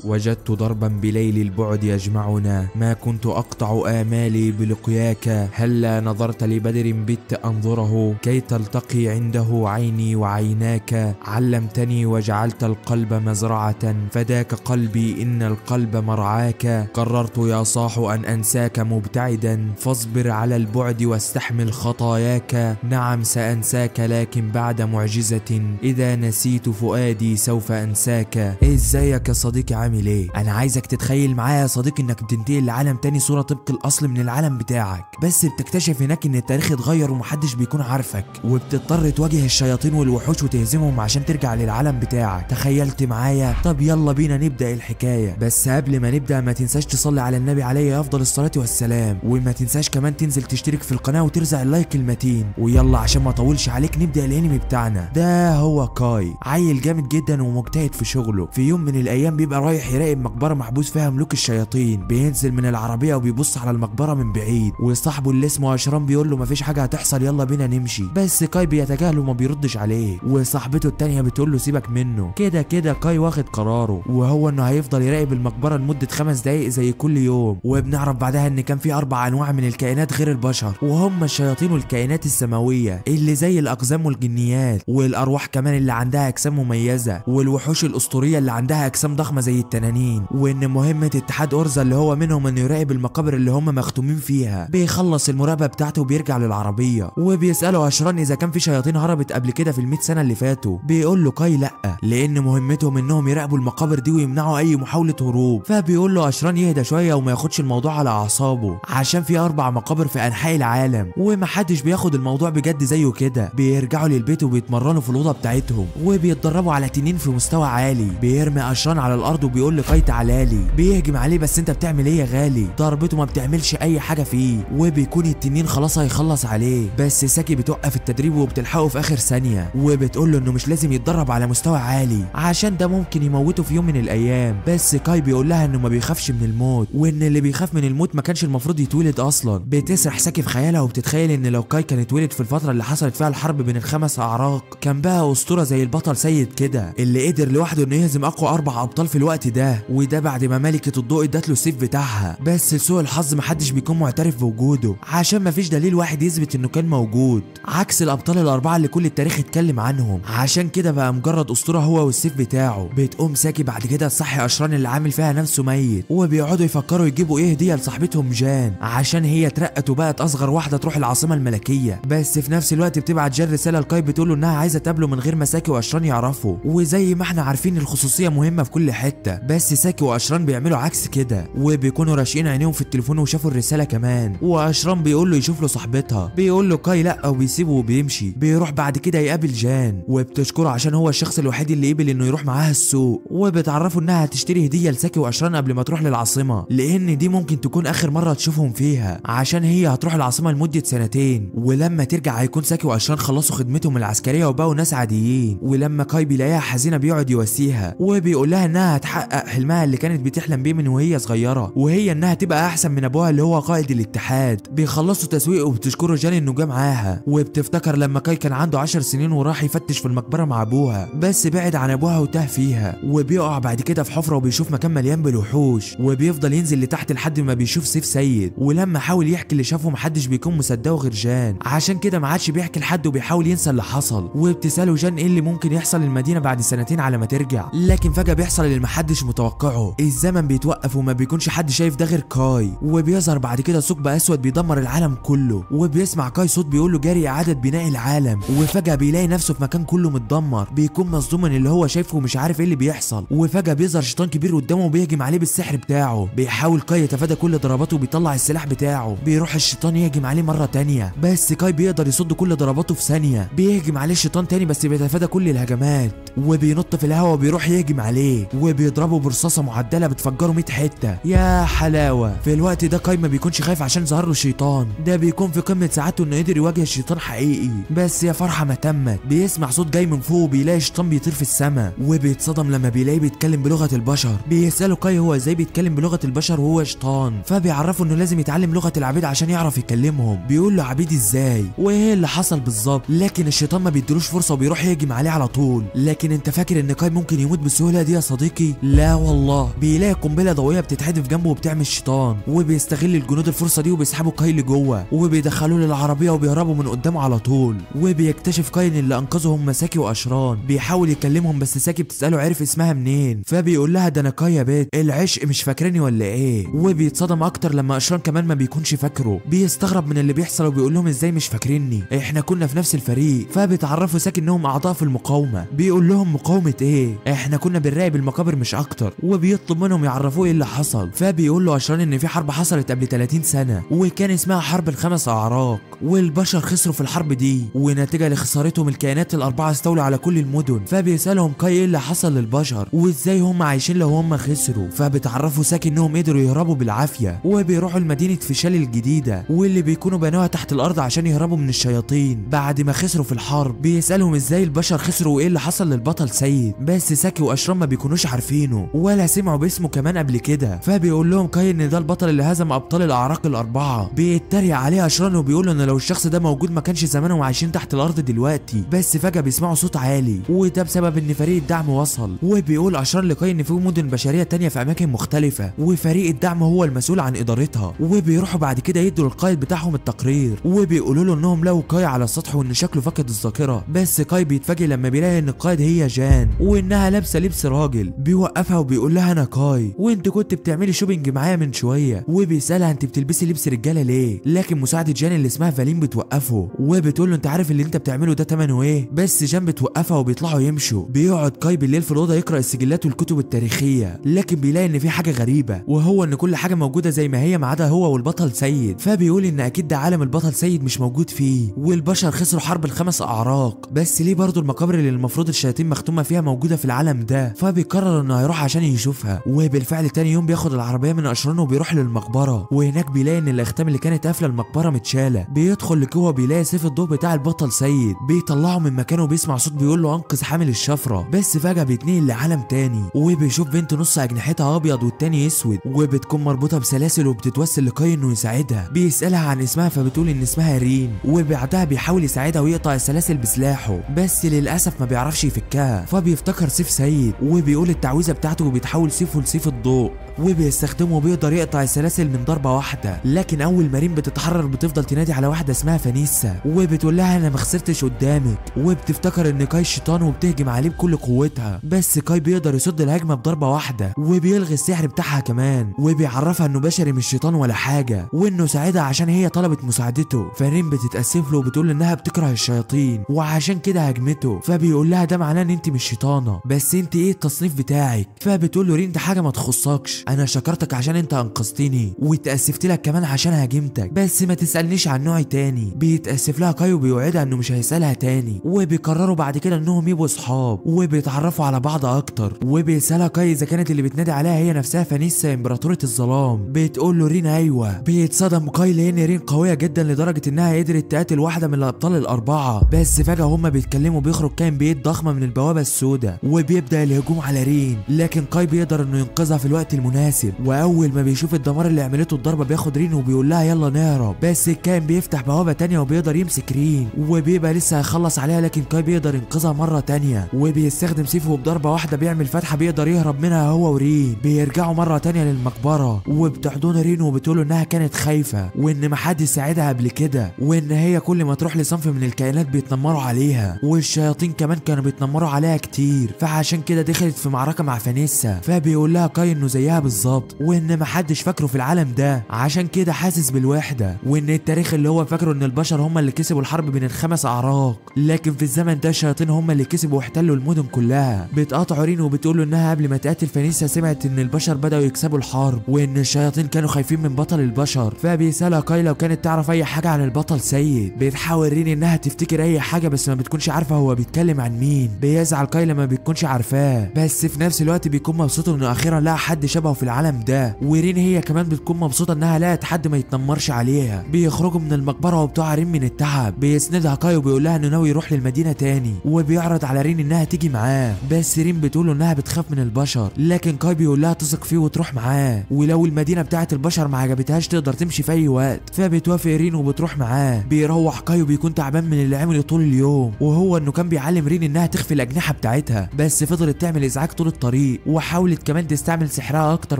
وجدت ضربا بليل البعد يجمعنا، ما كنت أقطع آمالي بلقياك، هلا نظرت لبدر بت أنظره كي تلتقي عنده عيني وعيناك، علمتني وجعلت القلب مزرعة، فداك قلبي إن القلب مرعاك، قررت يا صاح أن أنساك مبتعدا، فاصبر على البعد واستحمل خطاياك، نعم سأنساك لكن بعد معجزة، إذا نسيت فؤادي سوف أنساك. إزيك يا صديقي، عامل إيه؟ أنا عايزك تتخيل معايا يا صديقي إنك بتنتقل لعالم تاني، صورة طبق الأصل من العالم بتاعك، بس بتكتشف هناك إن التاريخ اتغير ومحدش بيكون عارفك، وبتضطر تواجه الشياطين والوحوش وتهزمهم عشان ترجع للعالم بتاعك. تخيلت معايا؟ طب يلا بينا نبدأ الحكاية. بس قبل ما نبدأ ما تنساش تصلي على النبي عليه أفضل الصلاة والسلام، وما تنساش كمان تنزل تشترك في القناة وترزع ال like المتين. ويلا عشان ما اطولش عليك نبدأ الانمي بتاعنا. ده هو كاي، عيل جامد جدا ومجتهد في شغله. في يوم من الايام بيبقى رايح يراقب مقبرة محبوس فيها ملوك الشياطين. بينزل من العربية وبيبص على المقبرة من بعيد، وصاحبه اللي اسمه اشرام بيقول له مفيش حاجة هتحصل يلا بينا نمشي، بس كاي بيتجاهله وما بيردش عليه. وصاحبته التانية بتقول له سيبك منه، كده كده كاي واخد قراره، وهو انه هيفضل يراقب المقبرة لمدة 5 دقايق زي كل يوم. وبنعرف بعدها ان كان في 4 انواع من الكائنات غير البشر، وهم الشياطين والكائنات السماوية اللي زي الاقزام والجنيات، والارواح كمان اللي عندها اجسام مميزة، والوحوش الاسطورية اللي عندها اجسام ضخمة زي التنانين. وان مهمة اتحاد اورزا اللي هو منهم انه يراقب المقابر اللي هم مختومين فيها. بيخلص المراقبة بتاعته وبيرجع للعربية، وبيساله اشران اذا كان في شياطين هربت قبل كده في ال100 سنة اللي فاتوا. بيقول له كاي لا، لان مهمتهم انهم يراقبوا المقابر دي ويمنعوا اي محاولة هروب. فبيقول له اشران يهدى شوية وما ياخدش الموضوع على اعصابه، عشان في 4 مقابر في انحاء العالم ومحدش بياخد الموضوع بجد زيه كده. بيرجعوا للبيت وبيتمرنوا في الاوضة بتاعتهم، وبيتدربوا على تنين في مستوى عالي. بيرمي اشران على الارض وبيقول لكاي تعالالي، بيهجم عليه بس انت بتعمل ايه يا غالي؟ ضربته ما بتعملش اي حاجة فيه، وبيكون التنين خلاص هيخلص عليه، بس ساكي بتوقف التدريب وبتلحقه في اخر ثانية، وبتقول له انه مش لازم يتدرب على مستوى عالي عشان ده ممكن يموته في يوم من الايام. بس كاي بيقول لها انه ما بيخافش من الموت، وان اللي بيخاف من الموت ما كانش المفروض يتولد اصلا. بتسرح ساكي في خيالها وبتتخيل ان لو كاي كان اتولد في الفترة اللي حصلت فيها الحرب بين ال5 اعراق كان بقى اسطورة زي البطل سيد كده، اللي قدر لوحده انه يهزم اقوى 4 ابطال في الوقت ده، وده بعد ما ملكه الضوء ادت له السيف بتاعها. بس لسوء الحظ محدش بيكون معترف بوجوده عشان مفيش دليل واحد يثبت انه كان موجود، عكس الابطال ال4 اللي كل التاريخ اتكلم عنهم. عشان كده بقى مجرد اسطورة هو والسيف بتاعه. بتقوم ساكي بعد كده تصحي اشران اللي عامل فيها نفسه ميت، وبيقعدوا يفكروا يجيبوا ايه هديه لصاحبتهم جان عشان هي اترقت وبقت اصغر واحدة تروح العاصمة الملكية. بس في نفس الوقت بتبعت جان رسالة لكاي بتقول له انها عايزه تقابله من غير ما ساكي واشران يعرفوا، وزي ما احنا عارفين الخصوصية مهمة في كل حتة، بس ساكي واشران بيعملوا عكس كده، وبيكونوا راشقين عينيهم في التليفون وشافوا الرسالة كمان. واشران بيقول له يشوف له صاحبتها، بيقول له كاي لا وبيسيبه وبيمشي. بيروح بعد كده يقابل جان وبتشكره عشان هو الشخص الوحيد اللي قبل انه يروح معاها السوق، وبتعرفوا انها هتشتري هديه لساكي واشران قبل ما تروح للعاصمه، لان دي ممكن تكون اخر مرة تشوفهم فيها عشان هي هتروح العاصمة لمدة 2 سنين، ولما ترجع هيكون ساكي واشران خلصوا خدمتهم العسكرية وبقوا ناس عاديين. ولما كاي بيلاقيها حزينة بيقعد يواسيها وبيقول لها انها هتحقق حلمها اللي كانت بتحلم بيه من وهي صغيرة، وهي انها تبقى احسن من ابوها اللي هو قائد الاتحاد. بيخلصوا تسويق وبتشكره جان انه جه معاها، وبتفتكر لما كاي كان عنده 10 سنين وراح يفتش في المقبرة مع ابوها، بس بعد عن ابوها وتاه فيها، وبيقع بعد كده في حفره وبيشوف مكان مليان بالوحوش، وبيفضل ينزل لتحت لحد ما بيشوف سيف سيد. ولما حاول يحكي اللي شافه محدش بيكون مصدقه غير جان، عشان كده ما عادش بيحكي لحد وبيحاول ينسى اللي حصل. وبتساله جان ايه اللي ممكن يحصل للمدينة بعد 2 سنين على ما ترجع، لكن فجاة بيحصل اللي محدش متوقعه، الزمن بيتوقف وما بيكونش حد شايف ده غير كاي. وبيظهر بعد كده ثقب اسود بيدمر العالم كله، وبيسمع كاي صوت بيقول له جاري اعاده بناء العالم، وفجاة بيلاقي نفسه في مكان كله متدمر، بيكون مصدوم من اللي هو شايفه ومش عارف ايه اللي بيحصل. وفجاة بيظهر شيطان كبير قدامه وبيهجم عليه بالسحر بتاعه، بيحاول كاي يتفادى كل ضرباته وبيطلع السلاح بتاعه، بيروح الشيطان يهجم عليه مرة تانية، بس كاي بيقدر يصد كل ضرباته في ثانية. بيهجم عليه الشيطان تاني بس بيتفادى كل الهجمات، وبينط في الهواء وبيروح يهجم عليه وبيضربه برصاصه معدله بتفجره 100 حتة. يا حلاوة. في الوقت ده كاي ما بيكونش خايف عشان ظهر له الشيطان، ده بيكون في قمة سعادته انه قدر يواجه الشيطان حقيقي. بس يا فرحه ما تمت، بيسمع صوت جاي من فوق وبيلاقي الشيطان بيطير في السماء، وبيتصدم لما بيلاقيه بيتكلم بلغه البشر. بيساله كاي هو ازاي بيتكلم بلغه البشر وهو شيطان، فبيعرفه انه لازم يتعلم لغة العبيد عشان يعرف يكلمهم. بيقول له عبيد ازاي وايه اللي حصل بالظبط، لكن الشيطان ما بيديلوش فرصة وبيروح يهجم عليه على طول. لكن انت فاكر ان كاي ممكن يموت بالسهولة دي يا صديقي؟ لا والله. بيلاقي قنبلة ضوئية بتتحدف جنبه وبتعمل شيطان، وبيستغل الجنود الفرصة دي وبيسحبوا كاي لجوه وبيدخلوه للعربية وبيهربوا من قدامه على طول. وبيكتشف كاي ان اللي انقذهم ساكي واشران، بيحاول يكلمهم بس ساكي بتساله عرف اسمها منين، فبيقول لها ده انا كاي يا بت العشق مش فاكراني ولا ايه. وبيتصدم اكتر لما اشران كمان ما بيكونش فاكره، بيستغرب من اللي بيحصل وبيقول لهم ازاي مش فاكريني، احنا كنا في نفس الفريق. فبيتعرفوا ساكي انهم اعضاء في المقاومة، بيقول لهم مقاومة ايه، احنا كنا بنراقب المقابر مش اكتر. وبيطلب منهم يعرفوه ايه اللي حصل، فبيقول له اشران ان في حرب حصلت قبل 30 سنة وكان اسمها حرب الخمس اعراق، والبشر خسروا في الحرب دي، ونتيجة لخسارتهم الكائنات الاربعة استولوا على كل المدن. فبيسالهم كاي ايه اللي حصل للبشر وازاي هم عايشين لو هم خسروا، فبتعرفوا ساكي انهم قدروا يهربوا بالعافية وبيروحوا لمدينة فيشال الجديدة واللي بيكونوا بنوها تحت الارض عشان يهربوا من الشياطين بعد ما خسروا في الحرب. بيسالهم ازاي البشر خسروا وايه اللي حصل للبطل سيد، بس ساكي واشران ما بيكونوش عارفينه ولا سمعوا باسمه كمان قبل كده. فبيقول لهم كاي ان ده البطل اللي هزم ابطال الاعراق الاربعة. بيتريق عليه اشران وبيقول ان لو الشخص ده موجود ما كانش زمانهم عايشين تحت الارض دلوقتي. بس فجاة بيسمعوا صوت عالي وده بسبب ان فريق الدعم وصل، وبيقول اشران لكاي ان في مدن بشرية تانية في اماكن مختلفة وفريق الدعم هو المسؤول عن ادارتها. وبيروحوا بعد كده يدوا للقائد بتاعهم التقرير وبيقولوا له انهم لقوا كاي على السطح وان شكله فقد الذاكرة. بس كاي بيتفاجئ لما بيلاقي ان القائد هي جان وانها لابسه لبس راجل. بيوقفها وبيقول لها انا كاي وانت كنت بتعملي shopping معايا من شوية، وبيسالها انت بتلبسي لبس رجاله ليه؟ لكن مساعدة جان اللي اسمها فالين بتوقفه وبتقول له انت عارف اللي انت بتعمله ده ثمنه ايه؟ بس جان بتوقفها وبيطلعوا يمشوا. بيقعد كاي بالليل في الاوضة يقرا السجلات والكتب التاريخية، لكن بيلاقي ان في حاجة غريبة وهو ان كل حاجة موجودة زي ما هي ما عدا هو والبطل سيد. فبيقول ان اكيد ده عالم البطل سيد مش موجود فيه والبشر خسروا حرب الخمس اعراق، بس ليه برضه المقابر اللي المفروض الشياطين مختومه فيها موجودة في العالم ده؟ فبيقرر انه هيروح عشان يشوفها. وبالفعل تاني يوم بياخد العربية من اشران وبيروح للمقبره، وهناك بيلاقي ان الاختام اللي كانت قافله المقبرة متشاله. بيدخل لجوه بيلاقي سيف الضوء بتاع البطل سيد، بيطلعه من مكانه وبيسمع صوت بيقول له انقذ حامل الشفرة. بس فجاة بيتنقل لعالم تاني وبيشوف بنت نص اجنحتها ابيض والتاني اسود وبتكون مربوطة بسلاسل وبتتوسل لكاي انه يساعدها. بيسالها عن اسمها فبتقول ان اسمها رين، وبعدها بيحاول يساعدها ويقطع السلاسل بسلاحه بس للاسف ما بيعرفش يفكها. فبيفتكر سيف سيد وبيقول التعويذه بتاعته وبيتحول سيفه لسيف الضوء وبيستخدمه وبيقدر يقطع السلاسل من ضربه واحدة. لكن اول ما رين بتتحرر بتفضل تنادي على واحدة اسمها فانيسا وبتقول لها انا ما خسرتش قدامك، وبتفتكر ان كاي شيطان وبتهجم عليه بكل قوتها. بس كاي بيقدر يصد الهجمة بضربه واحدة وبيلغي السحر بتاعها كمان، وبيعرفها انه بشري مش شيطان ولا حاجة وانه ساعدها عشان هي طلبت مساعدته. فرين بتتاسف له وبتقول انها بتكره الشياطين وعشان كده هجمته. فبيقول لها ده معناه ان انت مش شيطانه، بس انت ايه التصنيف بتاعك؟ فبتقول له رين ده حاجة ما تخصكش، انا شكرتك عشان انت انقذتني واتاسفت لك كمان عشان هاجمتك، بس ما تسالنيش عن نوعي تاني. بيتاسف لها كاي وبيوعدها انه مش هيسالها تاني، وبيقرروا بعد كده انهم يبقوا اصحاب وبيتعرفوا على بعض اكتر. وبيسالها كاي اذا كانت اللي بتنادي عليها هي نفسها فانيسا امبراطوره الظلام، بتقول له رين ايوه. بيتصدم كاي لان رين قوية جدا لدرجة انها قدرت تقاتل واحدة من الابطال الاربعة. بس فجاة هما بيتكلموا بيخرج كائن بيد ضخمة من البوابة السوداء وبيبدا الهجوم على رين، لكن كاي بيقدر انه ينقذها في الوقت المناسب. واول ما بيشوف الدمار اللي عملته الضربة بياخد رين وبيقول لها يلا نهرب. بس الكائن بيفتح بوابه تانية وبيقدر يمسك رين وبيبقى لسه هيخلص عليها، لكن كاي بيقدر ينقذها مرة تانية وبيستخدم سيفه بضربه واحدة بيعمل فتحه بيقدر يهرب منها هو ورين. بيرجعوا مرة تانية للمقبره وبتحضن رين وبتقول انها كانت خايفة وان محدش ساعدها قبل كده، وان هي كل ما تروح لصنف من الكائنات بيتنمروا عليها والشياطين كمان كانوا بيتنمروا عليها كتير، فعشان كده دخلت في معركة مع فانيسا. فبيقول لها كاي انه زيها بالظبط وان محدش فاكره في العالم ده عشان كده حاسس بالوحدة، وان التاريخ اللي هو فاكره ان البشر هم اللي كسبوا الحرب بين الخمس اعراق، لكن في الزمن ده الشياطين هم اللي كسبوا واحتلوا المدن كلها. بتقاطع رين وبتقول له انها قبل ما تقاتل فانيسا سمعت ان البشر بداوا يكسبوا الحرب وان الشياطين كانوا خايفين من بطل البشر. فبيسالها كاي لو كانت تعرف اي حاجة عن البطل سيد. بتحاول رين انها تفتكر اي حاجة بس ما بتكونش عارفه هو بيتكلم عن مين. بيزعل كاي لما بتكونش عارفاه، بس في نفس الوقت بيكون مبسوط انه اخيرا لقى حد شبهه شبهه في العالم ده. ورين هي كمان بتكون مبسوطة انها لقت حد ما يتنمرش عليها. بيخرجوا من المقبرة وبتقع رين من التعب. بيسندها كاي وبيقول لها انه ناوي يروح للمدينة تاني، وبيعرض على رين انها تيجي معاه، بس رين بتقول انها بتخاف من البشر، لكن كاي بيقول لها تثق فيه وتروح معاه، ولو المدينة بتاعه البشر ما عجبتهاش تقدر تمشي في اي وقت. فبتوافق رين وبتروح معاه. بيروح كاي وبيكون تعبان من اللي عمله طول اليوم، وهو انه كان بيعلم رين انها تخفي الاجنحة بتاعتها، بس فضلت تعمل ازعاج طول الطريق، وحاولت كمان تستعمل سحرها اكتر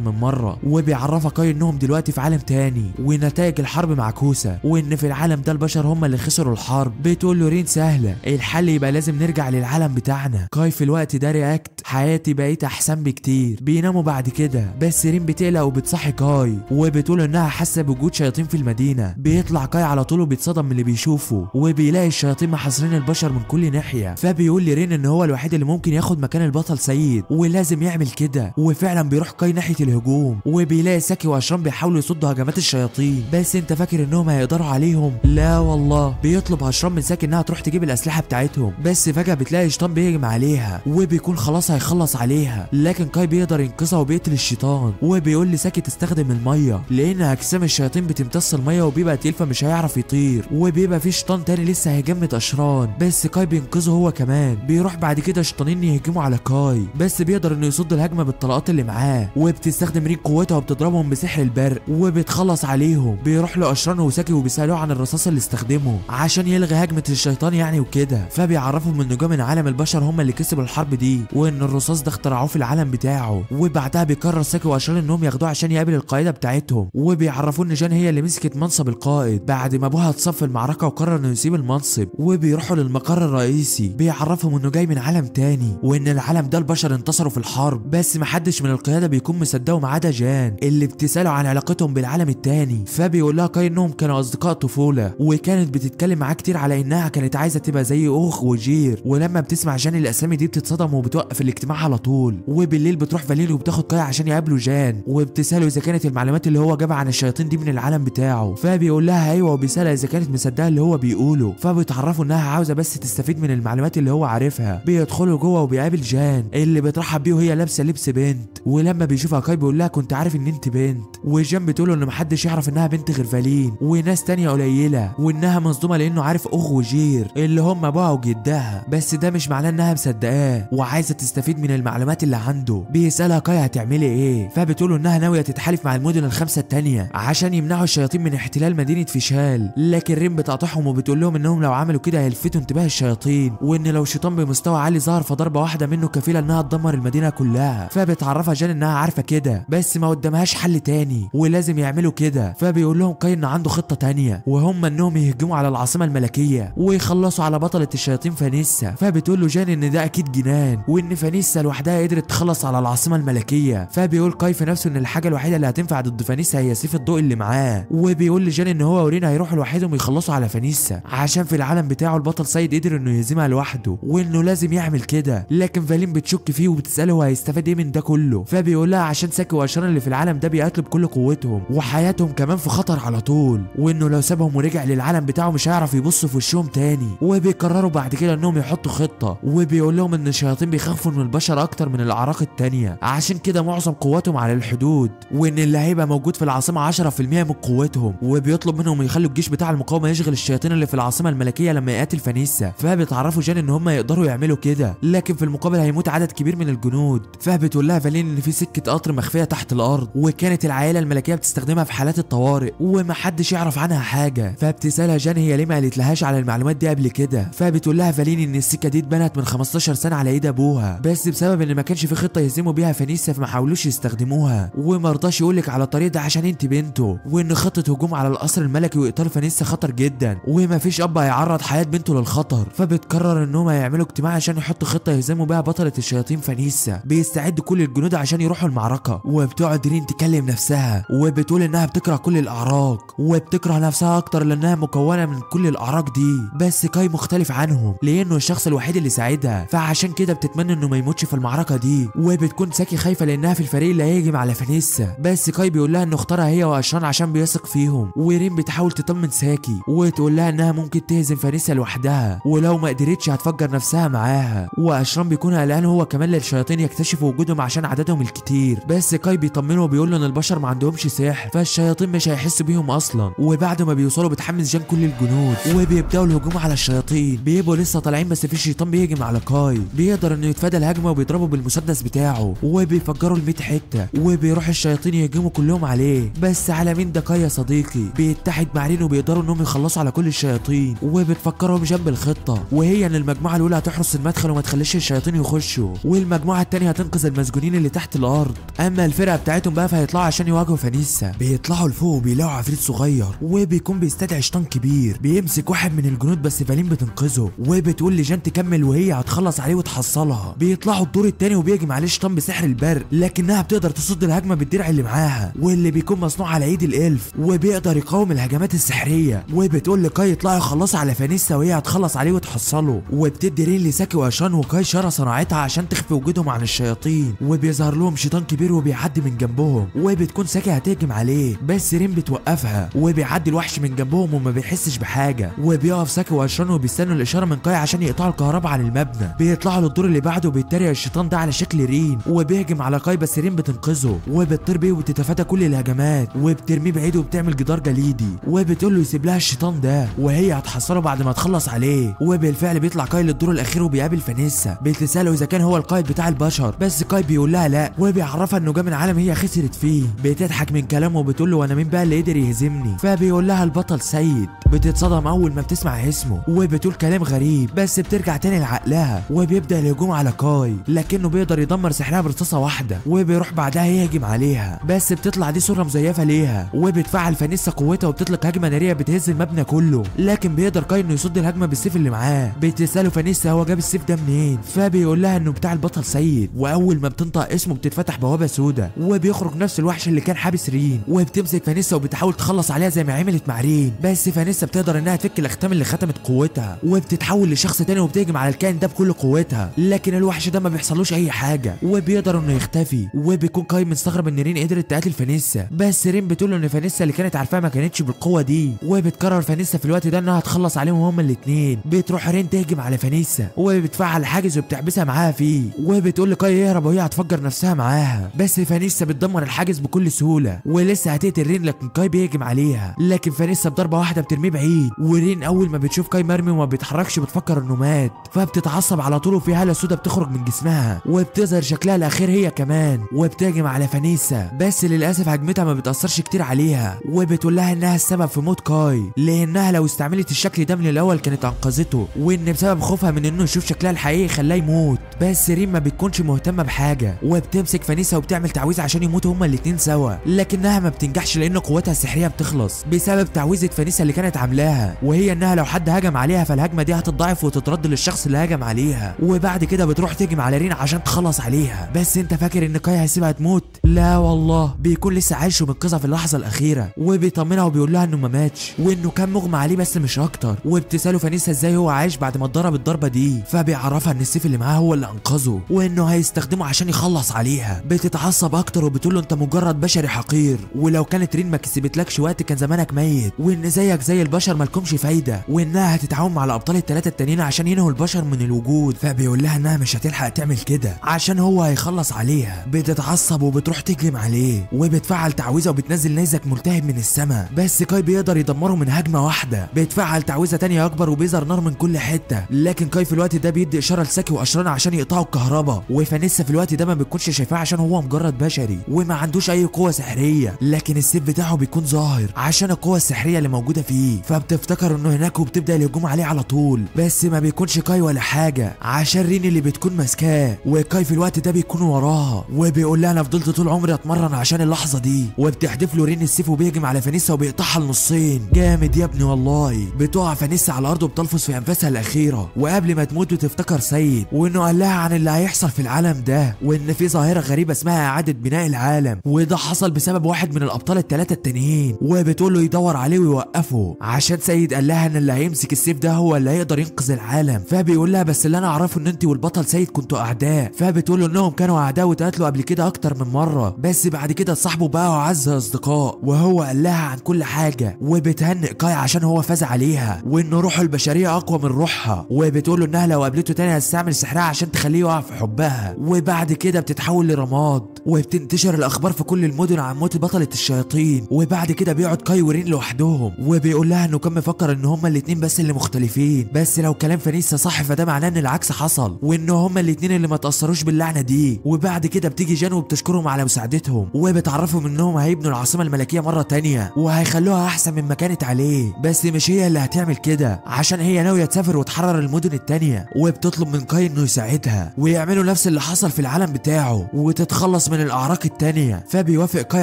من مرة. وبيعرفها كاي انهم دلوقتي في عالم تاني ونتائج الحرب معكوسة، وان في العالم ده البشر هم اللي خسروا الحرب. بتقول له رين سهلة، الحل يبقى لازم نرجع للعالم بتاعنا. كاي في الوقت ده react حياتي بقيت احسن بكتير. بيناموا بعد كده، بس رين بتقلق وبتصحي كاي وبتقول انها حاسه بوجود شياطين في المدينة. بيطلع كاي على طول وبيتصدم من اللي بيشوفه، وبيلاقي الشياطين محاصرين البشر من كل ناحية. فبيقول لرين ان هو الوحيد اللي ممكن ياخد مكان البطل سيد ولازم يعمل كده. وفعلا بيروح كاي ناحية الهجوم، وبيلاقي ساكي واشرام بيحاولوا يصدوا هجمات الشياطين، بس انت فاكر انهم هيقدروا عليهم؟ لا والله. بيطلب هشرام من ساكي انها تروح تجيب الاسلحة بتاعتهم، بس فجاة بتلاقي شيطان بيهجم عليها وبيكون خلاص هيخلص عليها، لكن كاي بيقدر ينقذها وبيقتل الشيطان. وبيقول لساكي تستخدم المية لان اجسام الشياطين بتمتص المية وبيبقى تقيل فمش هيعرف يطير. وبيبقى في شيطان تاني لسه هيجمد اشران، بس كاي بينقذه هو كمان. بيروح بعد كده شيطانين يهجموا على كاي، بس بيقدر انه يصد الهجمة بالطلقات اللي معاه، وبتستخدم رين قوتها وبتضربهم بسحر البرق وبتخلص عليهم. بيروح له اشران وساكي وبيسالوه عن الرصاص اللي استخدمه عشان يلغي هجمة الشيطان يعني وكده. فبيعرفهم ان جم من عالم البشر هم اللي كسبوا الحرب دي، وان الرصاص ده اخترعوه في العالم بتاعه. وبعدها بيقرر ساكي واشران انهم ياخدوه عشان يقابل القائده بتاعتهم، وبيعرفوه ان جان هي اللي مسكت منصب القائد بعد ما ابوها اتصاب في المعركة وقرر انه يسيب المنصب. وبيروحوا للمقر الرئيسي، بيعرفهم انه جاي من عالم تاني وان العالم ده البشر انتصروا في الحرب، بس محدش من القيادة بيكون مصدقه ما عدا جان اللي بتساله عن علاقتهم بالعالم التاني. فبيقول لها كاي انهم كانوا اصدقاء طفولة، وكانت بتتكلم معاه كتير على انها كانت عايزه تبقى زي اوخ وجير. ولما بتسمع جان الاسامي دي بتتصدم وبتوقف الاجتماع على طول. وبالليل بتروح فالين وبتاخد كاي عشان يقابلوا جان، وبتساله اذا كانت المعلومات اللي هو جابها عن الشياطين دي من العالم بتاعه، فبيقول لها ايوه، وبيسالها اذا كانت مصدقه اللي هو بيقوله. فبيتعرفوا انها عاوزه بس تستفيد من المعلومات اللي هو عارفها. بيدخلوا جوه وبيقابل جان اللي بترحب بيه وهي لابسه لبس بنت، ولما بيشوفها كاي بيقول لها كنت عارف ان انت بنت. وجان بتقول ان محدش يعرف انها بنت غير فالين وناس تانية قليله، وانها مصدومة لانه عارف اخ وجير اللي هم ابوها وجدها، بس ده مش معناه انها مصدقاه وعايزه تستفيد من المعلومات اللي عنده. بيسالها كاي هتعملي ايه، فبتقول انها ناوية تتحالف مع المدن الخمسة التانية عشان يمنعوا الشياطين من احتلال مدينة فيشال. لكن رين بتقاطعهم وبتقول لهم انهم لو عملوا كده هيلفتوا انتباه الشياطين، وان لو شيطان بمستوى عالي ظهر فضربه واحدة منه كفيله انها تدمر المدينة كلها. فبتعرفها جان انها عارفه كده بس ما قدامهاش حل تاني ولازم يعملوا كده. فبيقول لهم كاي ان عنده خطه تانية، وهم انهم يهجموا على العاصمة الملكية ويخلصوا على بطلة الشياطين فانيسا. فبتقول له جان ان ده اكيد جنان، وان فانيسا لوحدها قدرت تخلص على العاصمة الملكية. فبيقول كاي في نفسه ان الحاجة الوحيدة اللي هتنفع ضد فانيسا هي سيف الضوء اللي معاه، وبيقول لجان ان هو ورين هيروحوا لوحدهم يخلصوا على فانيسا عشان في العالم بتاعه البطل سيد قدر انه يهزمها لوحده وانه لازم يعمل كده. لكن فالين بتشك فيه وبتساله هو هيستفاد ايه من ده كله، فبيقول لها عشان ساكي واشران اللي في العالم ده بيقاتلوا بكل قوتهم وحياتهم كمان في خطر على طول، وانه لو سابهم ورجع للعالم بتاعه مش هيعرف يبص في وشهم تاني. وبيقرروا بعد كده انهم يحطوا خطه، وبيقول لهم ان الشياطين بيخافوا من البشر اكتر من الاعراق التانية، عشان كده معظم قواتهم على الحدود، وان اللي هيبقى موجود في العاصمة 10% من قوتهم. وبيطلب منهم يخلوا الجيش بتاع المقاومة يشغل الشياطين اللي في العاصمة الملكية لما يقاتل فانيسا. فبيتعرفوا جان ان هم يقدروا يعملوا كده، لكن في المقابل هيموت عدد كبير من الجنود. فبتقول لها فالين ان في سكة قطر مخفية تحت الارض، وكانت العائلة الملكية بتستخدمها في حالات الطوارئ ومحدش يعرف عنها حاجة. فبتسالها جان هي ليه ما قالتلهاش على المعلومات دي قبل كده، فبتقول لها فالين ان السكة دي اتبنت من 15 سنة على ايد ابوها، بس بسبب ان ما كانش في خطه يهزموا بيها فانيسا فما حاولوش يستخدموها، وما رضاش يقولك على الطريق ده عشان انت بنته، وان خطه هجوم على القصر الملكي واقتال فانيسا خطر جدا وما فيش اب هيعرض حياة بنته للخطر. فبتقرر انهم هيعملوا اجتماع عشان يحطوا خطه يهزموا بيها بطلة الشياطين فانيسا. بيستعد كل الجنود عشان يروحوا المعركة، وبتقعد رين تكلم نفسها وبتقول انها بتكره كل الاعراق وبتكره نفسها اكتر لانها مكونة من كل الاعراق دي، بس كاي مختلف عنهم لانه الشخص الوحيد اللي ساعدها، فعشان كده بتتمنى انه ما يموتش في المعركة دي. وبتكون ساكي خايفة لانها في الفريق اللي هيهجم على فانيسا، بس كاي بيقول لها انه اختارها هي واشران عشان بيثق فيهم. ورين بتحاول تطمن ساكي وتقول لها انها ممكن تهزم فانيسا لوحدها ولو ما قدرتش هتفجر نفسها معاها. واشران بيكون قلقان هو كمان للشياطين يكتشفوا وجودهم عشان عددهم الكتير، بس كاي بيطمنه وبيقول له ان البشر ما عندهمش سحر، فالشياطين مش هيحسوا بيهم اصلا. وبعد ما بيوصلوا بتحمس جان كل الجنود وبيبداوا الهجوم على الشياطين. بيبقوا لسه طالعين بس في شيطان بيهجم على كاي، بيقدر انه يتفادى الهجمة وبيضربه بالمسدس بتاعه وبيفجروا ال 100 حتة، وبيروح الشياطين يهجموا كلهم عليه. بس على مين ده كاي يا صديقي؟ بيتحد مع رين وبيقدروا انهم يخلصوا على كل الشياطين. وبتفكرهم جنب الخطة، وهي ان المجموعة الاولى هتحرس المدخل وما تخليش الشياطين يخشوا، والمجموعة الثانية هتنقذ المسجونين اللي تحت الارض. اما الفرقة بتاعتهم بقى فهيطلعوا عشان يواجهوا فانيسا. بيطلعوا لفوق وبيلاقوا عفريت صغير وبيكون بيستدعي شيطان كبير، بيمسك واحد من الجنود بس فالين بتنقذه وبتقول لجان تكمل وهي هتخلص عليه وتحصلها. بيطلعوا الدور الثاني وبيهجم عليه شيطان بسحر البرق، لكنها بتقدر تصد الهجمة بالدرع اللي معاها واللي بيكون مصنوع على ايد ال elf، وبيقدر يقاوم الهجمات السحريه. وبتقول لكاي يطلعوا يخلصوا على فانيسا وهي هتخلص عليه وتحصله. وبتدي رين لساكي واشان وكاي شارة صناعتها عشان تخفي وجودهم عن الشياطين، وبيظهر لهم شيطان كبير وبيعدي من جنبهم، وبتكون ساكي هتهجم عليه بس رين بتوقفها، وبيعدي الوحش من جنبهم وما بيحسش بحاجة. وبيقف ساكي واشان وبيستنوا الاشارة من كاي عشان يقطعوا الكهرباء عن المبنى. بيطلعوا للدور اللي بعده وبيتريق الشيطان ده على شكل رين وبيهجم على كاي بس رين بتنقذه وبتطير بيه وبتتفادى كل الهجمات وبترميه بعيد وبتعمل جدار جليدي، وبتقول له يسيب لها الشيطان ده وهي هتحصله بعد ما تخلص عليه. وبالفعل بيطلع كاي للدور الاخير وبيقابل فانيسا، بتساله اذا كان هو القائد بتاع البشر بس كاي بيقول لها لا، وبيعرفها انه جه من عالم هي خسرت فيه. بتضحك من كلامه وبتقول له وانا مين بقى اللي قدر يهزمني؟ فبيقول لها البطل سيد. بتتصدم اول ما بتسمع اسمه وبتقول كلام غريب بس بترجع تاني لعقلها، وبيبدا الهجوم على كاي لكنه بيقدر يدمر سحرها برصاصه واحدة، وبيروح بعدها يهجم عليها بس بتطلع دي صوره مزيفة ليها. وبتفعل فانيسا قوتها وبتطلق هجمة نارية بتهز المبنى كله، لكن بيقدر كاي انه يصد الهجمة بالسيف اللي معاه. بتساله فانيسا هو جاب السيف ده منين؟ فبيقول لها انه بتاع البطل سيد. واول ما بتنطق اسمه بتتفتح بوابه سوداء وبيخرج نفس الوحش اللي كان حابس رين، وبتمسك فانيسا وبتحاول تخلص عليها زي ما عملت مع رين، بس فانيسا بتقدر انها تفك الاختام اللي ختمت قوتها وبتتحول لشخص تاني وبتهجم على الكائن ده بكل قوتها، لكن الوحش ده ما بيحصلوش اي حاجة وبيقدر انه يختفي. وبيكون كاي مستغرب ان رين قدرت تقاتل فانيسا، بس رين بتقول له ان فانيسا اللي كانت عارفاها ما كانتش بالقوة دي. وبتقرر فانيسا في الوقت ده انها تخلص عليهم هما الاثنين. بتروح رين تهجم على فانيسا وبتفعل حاجز وبتحبسها معاها فيه، وبتقول لكاي يهرب وهي هتفجر نفسها معاها، بس فانيسا بتدمر الحاجز بكل سهولة ولسه هتقتل رين لكن كاي بيهجم عليها، لكن فانيسا بضربه واحدة بترميه بعيد. ورين اول ما بتشوف كاي مرمي وما بيتحركش بتفكر انه مات، فبتتعصب على طول وفي هاله سودا بتخرج من جسمها وبتظهر شكلها الاخير هي كمان وبتهجم على فانيسا، بس للاسف هجمتها ما بتاثرش كتير عليها، وبتقول لها انها السبب في موت كاي لانها لو استعملت الشكل ده من الاول كانت انقذته، وان بسبب خوفها من انه يشوف شكلها الحقيقي خلاه يموت. بس رين ما بتكونش مهتمة بحاجة وبتمسك فانيسا وبتعمل تعويذه عشان يموتوا هما الاثنين سوا، لكنها ما بتنجحش لان قوتها السحريه بتخلص بسبب تعويذه فانيسا اللي كانت عاملاها، وهي انها لو حد هجم عليها فالهجمه دي هتتضاعف وتترد للشخص اللي هجم عليها. وبعد كده بتروح تهجم على رين عشان تخلص عليها، بس انت فاكر ان كاي هيسيبها تموت؟ لا والله، بيكون لسه عايش وبينقذها في اللحظة الاخيرة، وبيطمنها وبيقول لها انه ما ماتش وانه كان مغمى عليه بس مش اكتر. وبتساله فانيسا ازاي هو عايش بعد ما اتضرب الضربة دي، فبيعرفها ان السيف اللي معاه هو اللي انقذه وانه هيستخدمه عشان يخلص عليها. بتتعصب اكتر وبتقول له انت مجرد بشري حقير، ولو كانت رين ما كسبتلكش وقت كان زمانك ميت، وان زيك زي البشر مالكمش فايده، وانها هتتعاون مع الابطال الثلاثة التانيين عشان ينهوا البشر من الوجود. فبيقول لها انها مش هتلحق تعمل كده عشان هو هيخلص عليها. بتتعصب وبتروح تهجم عليه وبتفعل تعويذه وبتنزل نيزك ملتهب من السماء، بس كاي بيقدر يدمره من هجمة واحدة. بتفعل تعويذه تانية اكبر وبيظهر نار من كل حتة، لكن كاي في الوقت ده بيدي اشارة لساكي واشران عشان يقطعوا الكهرباء. وفانيسا في الوقت ده ما بتكونش شايفاه عشان هو مجرد بشري وما عندوش اي قوة سحريه، لكن السيف بتاعه بيكون ظاهر عشان القوة السحريه اللي موجودة فيه، فبتفتكر انه هناك وبتبدا الهجوم عليه على طول، بس ما بيكونش كاي ولا حاجة عشان رين اللي بتكون ماسكاه، وكاي في الوقت ده بيكون وراها وبيقول لها انا فضلت طول عمري اتمرن عشان اللحظة دي. وبتحدف له رين السيف وبيهجم على فانيسا وبيقطعها لنصين. جامد يا ابني والله. بتقع فانيسا على الارض وبتلفظ في انفاسها الاخيرة، وقبل ما تموت بتفتكر سيد وانه قال لها عن اللي هيحصل في العالم ده، وان في ظاهره غريبة اسمها اعاده بناء العالم، وده حصل بسبب واحد من الابطال الثلاثة التانيين، وبتقول له يدور عليه ويوقفه عشان سيد قال لها ان اللي هيمسك السيف ده هو اللي هيقدر ينقذ العالم. فبيقول لها بس اللي انا اعرفه ان انت والبطل سيد كنتوا اعداء، فبتقول له انهم كانوا اعداء واتقاتلوا قبل كده اكتر من مرة، بس بعد كده اتصاحبوا بقوا اعز اصدقاء، وهو قال لها عن كل حاجة. وبتهنئ كاي عشان هو فاز عليها وان روحه البشرية اقوى من روحها، وبتقول له انها لو قابلته تاني هتستعمل سحرها عشان تخليه يقع في حبها. وبعد كده بتتحول لرماد الامراض. وبتنتشر الاخبار في كل المدن عن موت بطلة الشياطين. وبعد كده بيقعد كاي ورين لوحدهم، وبيقول لها انه كان مفكر ان هما الاثنين بس اللي مختلفين، بس لو كلام فانيسا صح فده معناه ان العكس حصل، وان هما الاثنين اللي ما تاثروش باللعنه دي. وبعد كده بتيجي جان وبتشكرهم على مساعدتهم، وبتعرفهم انهم هيبنوا العاصمة الملكية مرة تانية وهيخلوها احسن مما كانت عليه، بس مش هي اللي هتعمل كده عشان هي ناوية تسافر وتحرر المدن التانية. وبتطلب من كاي انه يساعدها ويعملوا نفس اللي حصل في العالم بتاعه وتتخلص من الاعراق التانية. فبيوافق كاي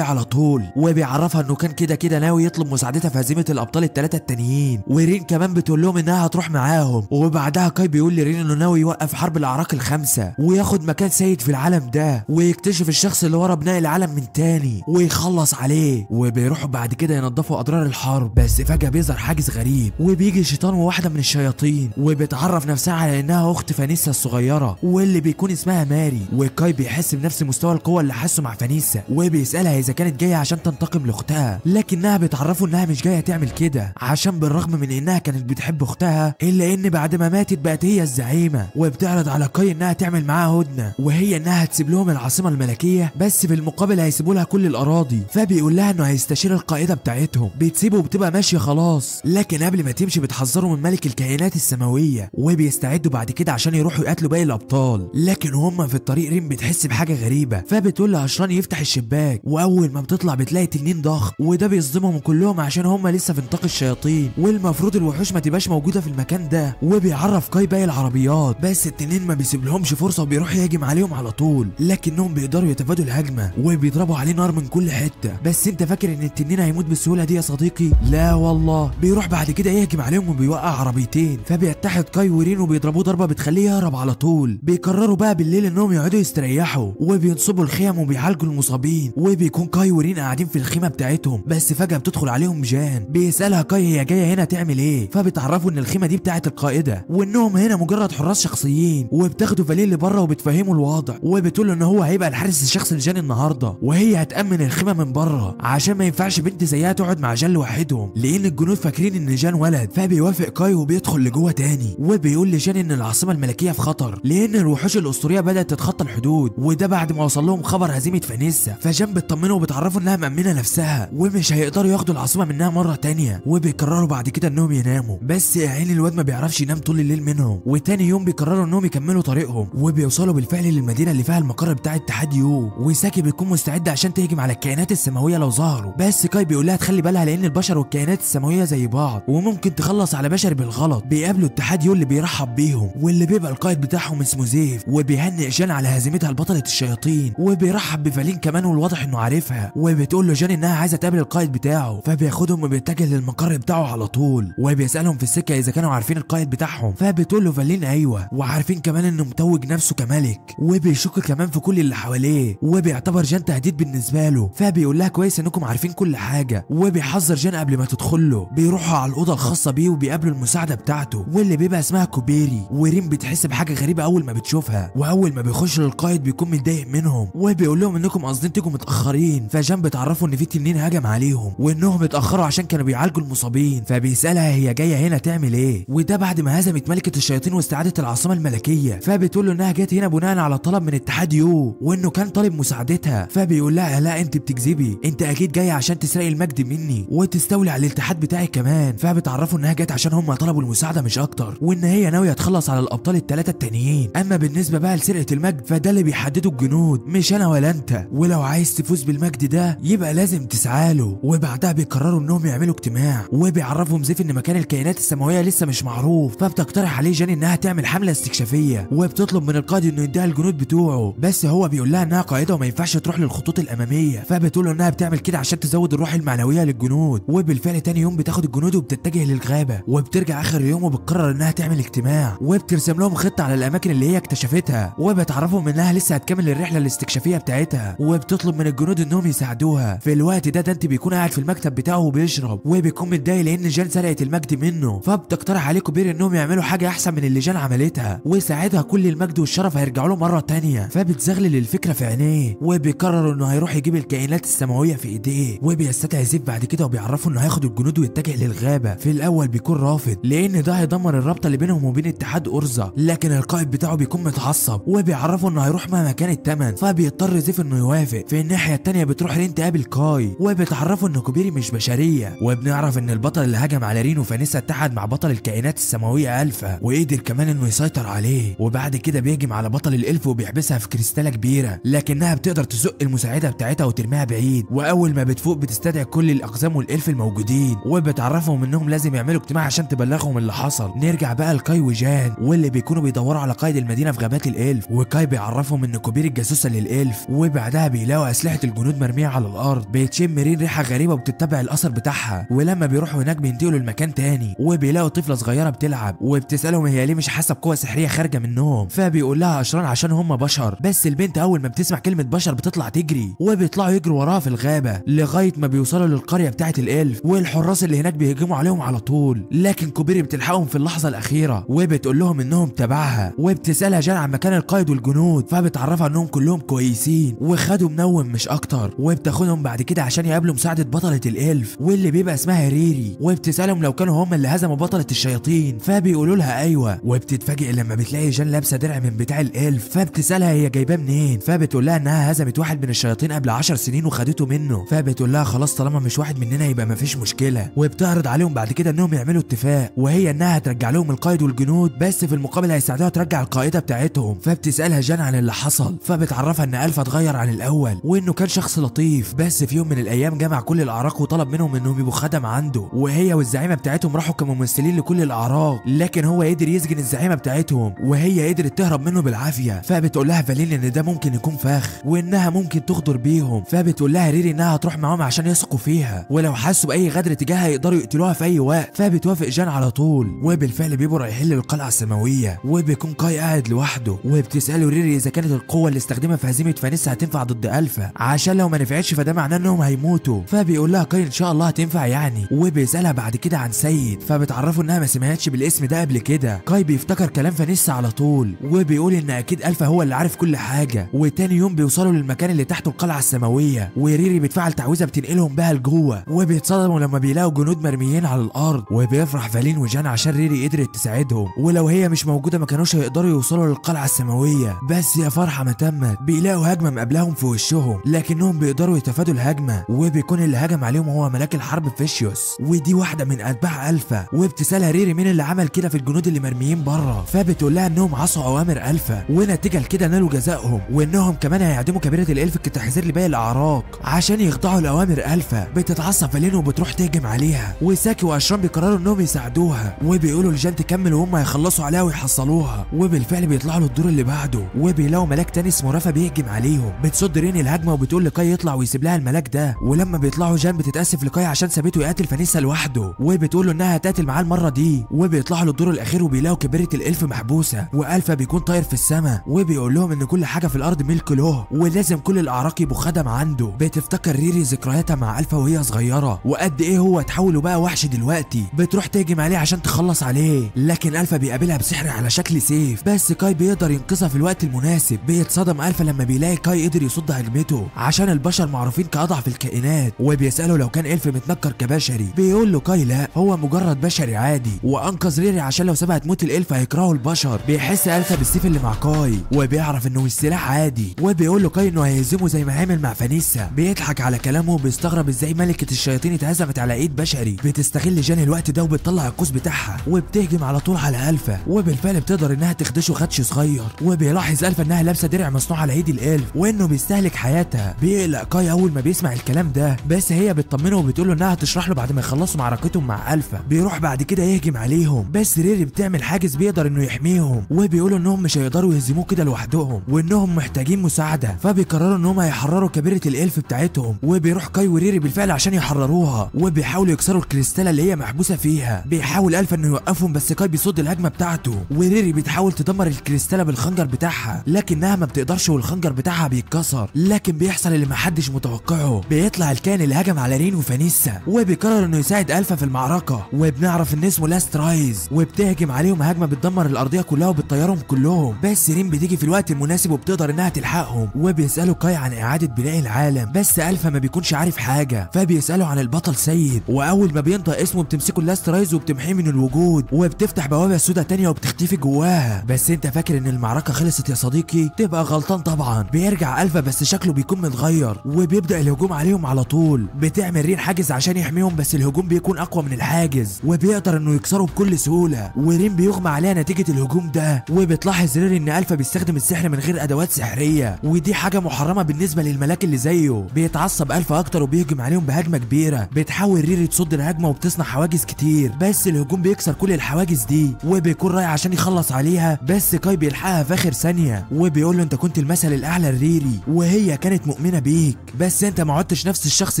على طول، وبيعرفها انه كان كده كده ناوي يطلب مساعدتها في هزيمة الابطال الثلاثة التانيين. ورين كمان بتقول لهم انها هتروح معاهم. وبعدها كاي بيقول لرين انه ناوي يوقف حرب الاعراق الخمسة وياخد مكان سيد في العالم ده، ويكتشف الشخص اللي ورا بناء العالم من تاني ويخلص عليه. وبيروحوا بعد كده ينظفوا اضرار الحرب، بس فجاة بيظهر حاجز غريب، وبيجي شيطان وواحدة من الشياطين، وبتعرف نفسها على انها اخت فانيسا الصغيرة واللي بيكون اسمها ماري. وكاي بيحس بنفس مستوى القوة اللي حسه مع فانيسا، وبيسالها اذا كانت جاية عشان تنتقم لاختها، لكنها بتعرفه انها مش جاية تعمل كده عشان بالرغم من انها كانت بتحب اختها الا ان بعد ما ماتت بقت هي الزعيمه. وبتعرض على كاي انها تعمل معاها هدنة، وهي انها تسيب لهم العاصمة الملكية، بس في المقابل هيسيبوا لها كل الاراضي. فبيقول لها انه هيستشير القائده بتاعتهم، بتسيبه وبتبقى ماشية خلاص، لكن قبل ما تمشي بتحذره من ملك الكائنات السماوية، وبيستعدوا بعد كده عشان يروحوا يقاتلوا باقي الابطال. لكن هما في الطريق رين بتحس بحاجة غريبة، فبتقول لهشران يفتح الشباك، واول ما بتطلع بتلاقي تنين ضخم، وده بيصدمهم كلهم عشان هما لسه في نطاق الشياطين والمفروض الوحوش ما تبقاش موجودة في المكان ده. وبيعرف كاي باقي العربيات، بس التنين ما بيسيبلهمش فرصة وبيروح يهاجم عليهم على طول، لكنهم بيقدروا يتفادوا الهجمة وبيضربوا عليه نار من كل حتة. بس انت فاكر ان التنين هيموت بالسهولة دي يا صديقي؟ لا والله. بيروح بعد كده يهجم عليهم وبيوقع عربيتين، فبيتحد كاي ورين وبيضربوه ضربه بتخليه يهرب على طول. بيقرروا بقى بالليل انهم يقعدوا يستريحوا، وبينصبوا الخيم وبيعالجوا المصابين، وبيكون كاي ورين قاعدين في الخيمة بتاعتهم، بس فجاة بتدخل عليهم جان. بيسالها كاي هي جاية هنا تعمل ايه، فبتعرفوا ان الخيمة دي بتاعه القائده وانهم هنا مجرد حراس شخصيين. وبتاخده فالين لبره وبتفهمه الوضع، وبتقول له ان هو هيبقى الحارس الشخصي لجان النهارده، وهي هتامن الخيمة من بره عشان ما ينفعش بنت زيها تقعد مع جان لوحدهم، لان الجنود فاكرين ان جان ولد. فبيوافق كاي وبيدخل لجوه تاني، وبيقول لجان ان العاصمة الملكية في خطر لان الوحوش الاسطورية بدات تتخطى الحدود، وده بعد ما وصل لهم خبر هزيمة فانيسا. فجان بتطمنه وبتعرفه انها مأمنه نفسها ومش هيقدروا ياخدوا العاصمة منها مرة تانية. وبيقرروا بعد كده انهم يناموا، بس يا عيني الواد ما بيعرفش ينام طول الليل منهم. وتاني يوم بيقرروا انهم يكملوا طريقهم، وبيوصلوا بالفعل للمدينة اللي فيها المقر بتاع اتحاد يو. وساكي بيكون مستعد عشان تهجم على الكائنات السماوية لو ظهروا، بس كاي بيقول لها تخلي بالها لان البشر والكائنات السماوية زي بعض وممكن تخلص على بشر بالغلط. بيقابلوا اتحاد يو اللي بيرحب بيهم، واللي بيبقى القائد بتاعهم اسمه زيف، وبيهنئ جان على هزيمتها لبطله الشياطين، وبيرحب بفالين كمان والواضح انه عارفها. وبتقول له جان انها عايزه تقابل القائد بتاعه، فبياخدهم وبيتجه للمقر بتاعه على طول، وبيسالهم في السكة اذا كانوا عارفين القائد بتاعهم، فبتقول له فالين ايوه، وعارفين كمان انه متوج نفسه كملك، وبيشك كمان في كل اللي حواليه، وبيعتبر جان تهديد بالنسبة له. فبيقول لها كويس انكم عارفين كل حاجة، وبيحذر جان قبل ما تدخل له. بيروحوا على الاوضة الخاصة بيه وبيقابلوا المساعدة بتاعته واللي بيبقى اسمها كوبيري. وريم بتحس بحاجة غريبة اول ما بتشوفها، واول ما بيخش للقائد بيكون متضايق منهم، وبيقول لهم انكم قاصدين تيجوا متاخرين. فجان بتعرفوا ان في تنين هجم عليهم وانهم اتاخروا عشان كانوا بيعالجوا المصابين، فبيسالها هي جاية هنا تعمل ايه، وده بعد ما هزمت ملكه الشياطين واستعادت العاصمة الملكية. فبتقول له انها جت هنا بناء على طلب من اتحاد يو وانه كان طالب مساعدتها. فبيقول لها لا انت بتكذبي، انت اكيد جاية عشان تسرقي المجد مني وتستولي على الاتحاد بتاعي كمان. فبتعرفوا انها جت عشان هم طلبوا المساعدة مش اكتر، وان هي ناوية تخلص على الابطال الثلاثة التانيين. اما بالنسبة بقى لسرقة المجد فده اللي بيحدده الجنود مش انا ولا انت، ولو عايز تفوز بالمجد ده يبقى لازم تسعى له. وبعدها بيقرروا انهم يعملوا اجتماع، وبيعرفهم زيف ان مكان الكائنات السماوية لسه مش معروف. فبتقترح عليه جان انها تعمل حمله استكشافيه، وبتطلب من القائد انه يديها الجنود بتوعه، بس هو بيقول لها انها قائده وما ينفعش تروح للخطوط الامامية. فبتقول له انها بتعمل كده عشان تزود الروح المعنوية للجنود. وبالفعل تاني يوم بتاخد الجنود وبتتجه للغابه، وبترجع اخر يوم وبتقرر انها تعمل اجتماع، وبترسم لهم خطه على الاماكن اللي هي اكتشفتها، وبتعرفهم انها لسه هتكمل الرحلة الاستكشافيه بتاعتها، وبتطلب من الجنود انهم يساعدوها. في الوقت ده دانتي بيكون قاعد في المكتب بتاعه وبيشرب، وبيكون متضايق لان جان سرقت المجد منه. فبتقترح عليه كوبير انهم يعملوا حاجة احسن من اللي جان عملتها، وساعتها كل المجد والشرف هيرجعوا له مرة تانية. فبتزغلل الفكرة في عينيه، وبيقرر انه هيروح يجيب الكائنات السماوية في ايديه. وبيستدعي زيف بعد كده وبيعرفه انه هياخد الجنود ويتجه للغابه. في الاول بيكون رافض لان ده هيدمر الرابطة اللي بينهم وبين اتحاد أورزا، لكن القائد بتاعه بيكون متعصب وبيعرفه انه هيروح مهما كان الثمن. الزمن، فبيضطر زيف انه يوافق. في الناحية الثانية بتروح رين تقابل كاي وبتعرفه ان كوبيري مش بشرية، وبنعرف ان البطل اللي هجم على رين وفانيسا اتحد مع بطل الكائنات السماوية الفا وقدر كمان انه يسيطر عليه. وبعد كده بيهجم على بطل الالف وبيحبسها في كريستاله كبيرة، لكنها بتقدر تزق المساعدة بتاعتها وترميها بعيد. واول ما بتفوق بتستدعي كل الاقزام والالف الموجودين وبتعرفهم انهم لازم يعملوا اجتماع عشان تبلغهم اللي حصل. نرجع بقى لكاي وجان واللي بيكونوا بيدوروا على قائد المدينة في غابات الالف، وكاي بيعرفهم ان كوبيري الجاسوسه للالف. وبعدها بيلاقوا اسلحة الجنود مرمية على الارض، بيتشم رين ريحه غريبة وبتتبع الاثر بتاعها. ولما بيروحوا هناك بينتقلوا لمكان تاني وبيلاقوا طفله صغيرة بتلعب، وبتسالهم هي ليه مش حاسه بقوة سحريه خارجه منهم، فبيقول لها اشران عشان هم بشر. بس البنت اول ما بتسمع كلمة بشر بتطلع تجري، وبيطلعوا يجروا وراها في الغابة لغاية ما بيوصلوا للقريه بتاعه الالف، والحراس اللي هناك بيهجموا عليهم على طول، لكن كوبيري بتلحقهم في اللحظة الاخيرة وبتقول لهم انهم تبعها. وبتسالها جان عن مكان القائد والجنود، فبتعرفها انهم كلهم كويسين وخدوا منوم مش اكتر. وبتاخدهم بعد كده عشان يقابلوا مساعدة بطلة الالف واللي بيبقى اسمها ريري، وبتسالهم لو كانوا هم اللي هزموا بطلة الشياطين، فبيقولوا لها ايوه. وبتتفاجئ لما بتلاقي جان لابسه درع من بتاع الالف، فبتسالها هي جايباه منين، فبتقول لها انها هزمت واحد من الشياطين قبل 10 سنين وخدته منه، فبتقول لها خلاص طالما مش واحد مننا يبقى مفيش مشكلة. وبتعرض عليهم بعد كده انهم يعملوا اتفاق، وهي انها هترجع لهم القائد والجنود، بس في المقابل هيساعدوها ترجع القائده بتاعتهم. فبتسالها جان عن اللي حصل، فبتعرفها ان الفا اتغير عن الاول وانه كان شخص لطيف، بس في يوم من الايام جمع كل الاعراق وطلب منهم انهم يبقوا خدم عنده، وهي والزعيمه بتاعتهم راحوا كممثلين لكل الاعراق، لكن هو قدر يسجن الزعيمه بتاعتهم وهي قدرت تهرب منه بالعافية. فبتقول لها فالين ان ده ممكن يكون فخ وانها ممكن تغدر بيهم، فبتقول لها ريري انها هتروح معاهم عشان يثقوا فيها، ولو حسوا باي غدر تجاهها يقدروا يقتلوها في اي وقت. فبتوافق جان على طول، وبالفعل بيبقوا رايحين للقلعه السماوية، وبيكون كاي قاعد لوحده. وبتساله ريري اذا كانت القوة اللي استخدمها في هزيمة فانيسا هتنفع ضد الفا، عشان لو ما نفعتش فده معناه انهم هيموتوا. فبيقول لها كاي ان شاء الله هتنفع يعني. وبيسالها بعد كده عن سيد، فبتعرفه انها ما سمعتش بالاسم ده قبل كده. كاي بيفتكر كلام فانيسا على طول وبيقول ان اكيد الفا هو اللي عارف كل حاجة. وتاني يوم بيوصلوا للمكان اللي تحته القلعة السماوية، وريري بتفعل تعويذه بتنقلهم بها لجوه، وبيتصدموا لما بيلاقوا جنود مرميين على الارض. وبيفرح فالين وجان عشان ريري قدرت تساعدهم، ولو هي مش موجودة ما كانوش هيقدروا يوصلوا للقلعه السماوية. بس يا فرحه ما تمت، بيلاقوا هجمة مقابلهم في وشهم، لكنهم بيقدروا يتفادوا الهجمة، وبيكون اللي هجم عليهم هو ملاك الحرب فيشيوس، ودي واحدة من اتباع الفا. وبتسالها ريري مين اللي عمل كده في الجنود اللي مرميين بره، فبتقول لها انهم عصوا اوامر الفا ونتيجة لكده نالوا جزائهم، وانهم كمان هيعدموا كبيرة الالف كتحذير لباقي الاعراق عشان يخضعوا لاوامر الفا. بتتعصب فالين وبتروح تهجم عليها، وساكي واشران بيقرروا انهم يساعدوها، وبيقولوا لجان تكمل وهم هيخلصوا عليها ويحصلوها. وبالفعل بيطلعوا للدور اللي بعده، وبيلاقوا ملاك تاني اسمه رافا بيهجم عليهم. بتصد رين الهجمة وبتقول لكاي يطلع ويسيب لها الملاك ده. ولما بيطلعوا جان بتتاسف لكاي عشان سابته يقاتل فانيسا لوحده، وبتقول له انها هتقاتل معاه المرة دي. وبيطلعوا للدور الاخير وبيلاقوا كبيرة الالف محبوسة، والفا بيكون طاير في السماء، وبيقول لهم ان كل حاجة في الارض ملك له ولازم كل الاعراق يبقوا خدم عنده. بتفتكر ريري ذكرياتها مع الفا وهي صغيرة وقد ايه هو اتحول وبقى وحش دلوقتي. بتروح تهجم عليه عشان تخلص عليه، لكن الفا بيقابلها بسحر على شكل سيف، بس كاي بيقدر ينقذها في الوقت المناسب. بيتصدم الفا لما بيلاقي كاي قدر يصد هجمته، عشان البشر معروفين كاضعف الكائنات. وبيساله لو كان الف متنكر كبشري، بيقول له كاي لا هو مجرد بشري عادي، وانقذ ريري عشان لو سابها تموت الالف هيكرهوا البشر. بيحس الفا بالسيف اللي مع كاي وبيعرف انه مش سلاح عادي، وبيقول له كاي انه هيهزمه زي ما عمل مع فانيسا. بيضحك على كلامه وبيستغرب ازاي ملكة الشياطين اتهزمت على ايد بشري. بتستغل جان الوقت ده وبتطلع القوس بتاعها وبتهجم على طول على الفا، وبالفعل بتقدر انها تخدشه خدش صغير. وبيلاحظ الفا انها لابسه درع مصنوع على ايد الالف وانه بيستهلك حياتها. بيقلق كاي اول ما بيسمع الكلام ده، بس هي بتطمنه وبتقول له انها هتشرح له بعد ما يخلصوا معركتهم مع الفا. بيروح بعد كده يهجم عليهم، بس ريري بتعمل حاجز بيقدر انه يحميهم، وبيقولوا انهم مش هيقدروا يهزموه كده لوحدهم وانهم محتاجين مساعدة. فبيقرروا انهم هيحرروا كبيرة الالف بتاعتهم، وبيروح كاي وريري بالفعل عشان يحرروها، وبيحاولوا يكسروا الكريستاله اللي هي محبوسة فيها. بيحاول الفا انه يوقفهم، بس كاي بيصد الهجمة بتاعته، وريري بتحاول تدمر الكريستاله بالخنجر بتاعها، لكنها ما بتقدرش والخنجر بتاعها بيتكسر. لكن بيحصل اللي محدش متوقعه، بيطلع الكائن اللي هجم على رين وفانيسا وبيقرر انه يساعد الفا في المعركة، وبنعرف ان اسمه لاست رايز. وبتهجم عليهم هجمة بتدمر الارضية كلها وبتطيرهم كلهم، بس رين بتيجي في الوقت المناسب وبتقدر انها تلحقهم. وبيسالوا كاي عن اعاده بناء العالم، بس الفا ما بيكونش عارف حاجة، فبيسالوا عن البطل سيد، واول ما بينطق اسمه بتمسكه اللاست رايز وبتمحيه من الوجود، وبتفتح بوابه سودا تانية وبتختفي جواها. بس انت فاكر ان المعركة خلصت يا صديقي؟ تبقى غلطان غلطان طبعا. بيرجع الفا بس شكله بيكون متغير وبيبدا الهجوم عليهم على طول. بتعمل رين حاجز عشان يحميهم بس الهجوم بيكون اقوى من الحاجز وبيقدر انه يكسره بكل سهولة، ورين بيغمى عليها نتيجة الهجوم ده. وبتلاحظ ريري ان الفا بيستخدم السحر من غير ادوات سحريه، ودي حاجة محرمة بالنسبة للملاك اللي زيه. بيتعصب الفا اكتر وبيهجم عليهم بهجمه كبيرة. بتحاول ريري تصد الهجمة وبتصنع حواجز كتير بس الهجوم بيكسر كل الحواجز دي، وبيكون رايح عشان يخلص عليها بس كاي بيلحقها في اخر ثانية وبيقول له انت كنت المثل الاعلى لريري وهي كانت مؤمنة بيك، بس انت ما عدتش نفس الشخص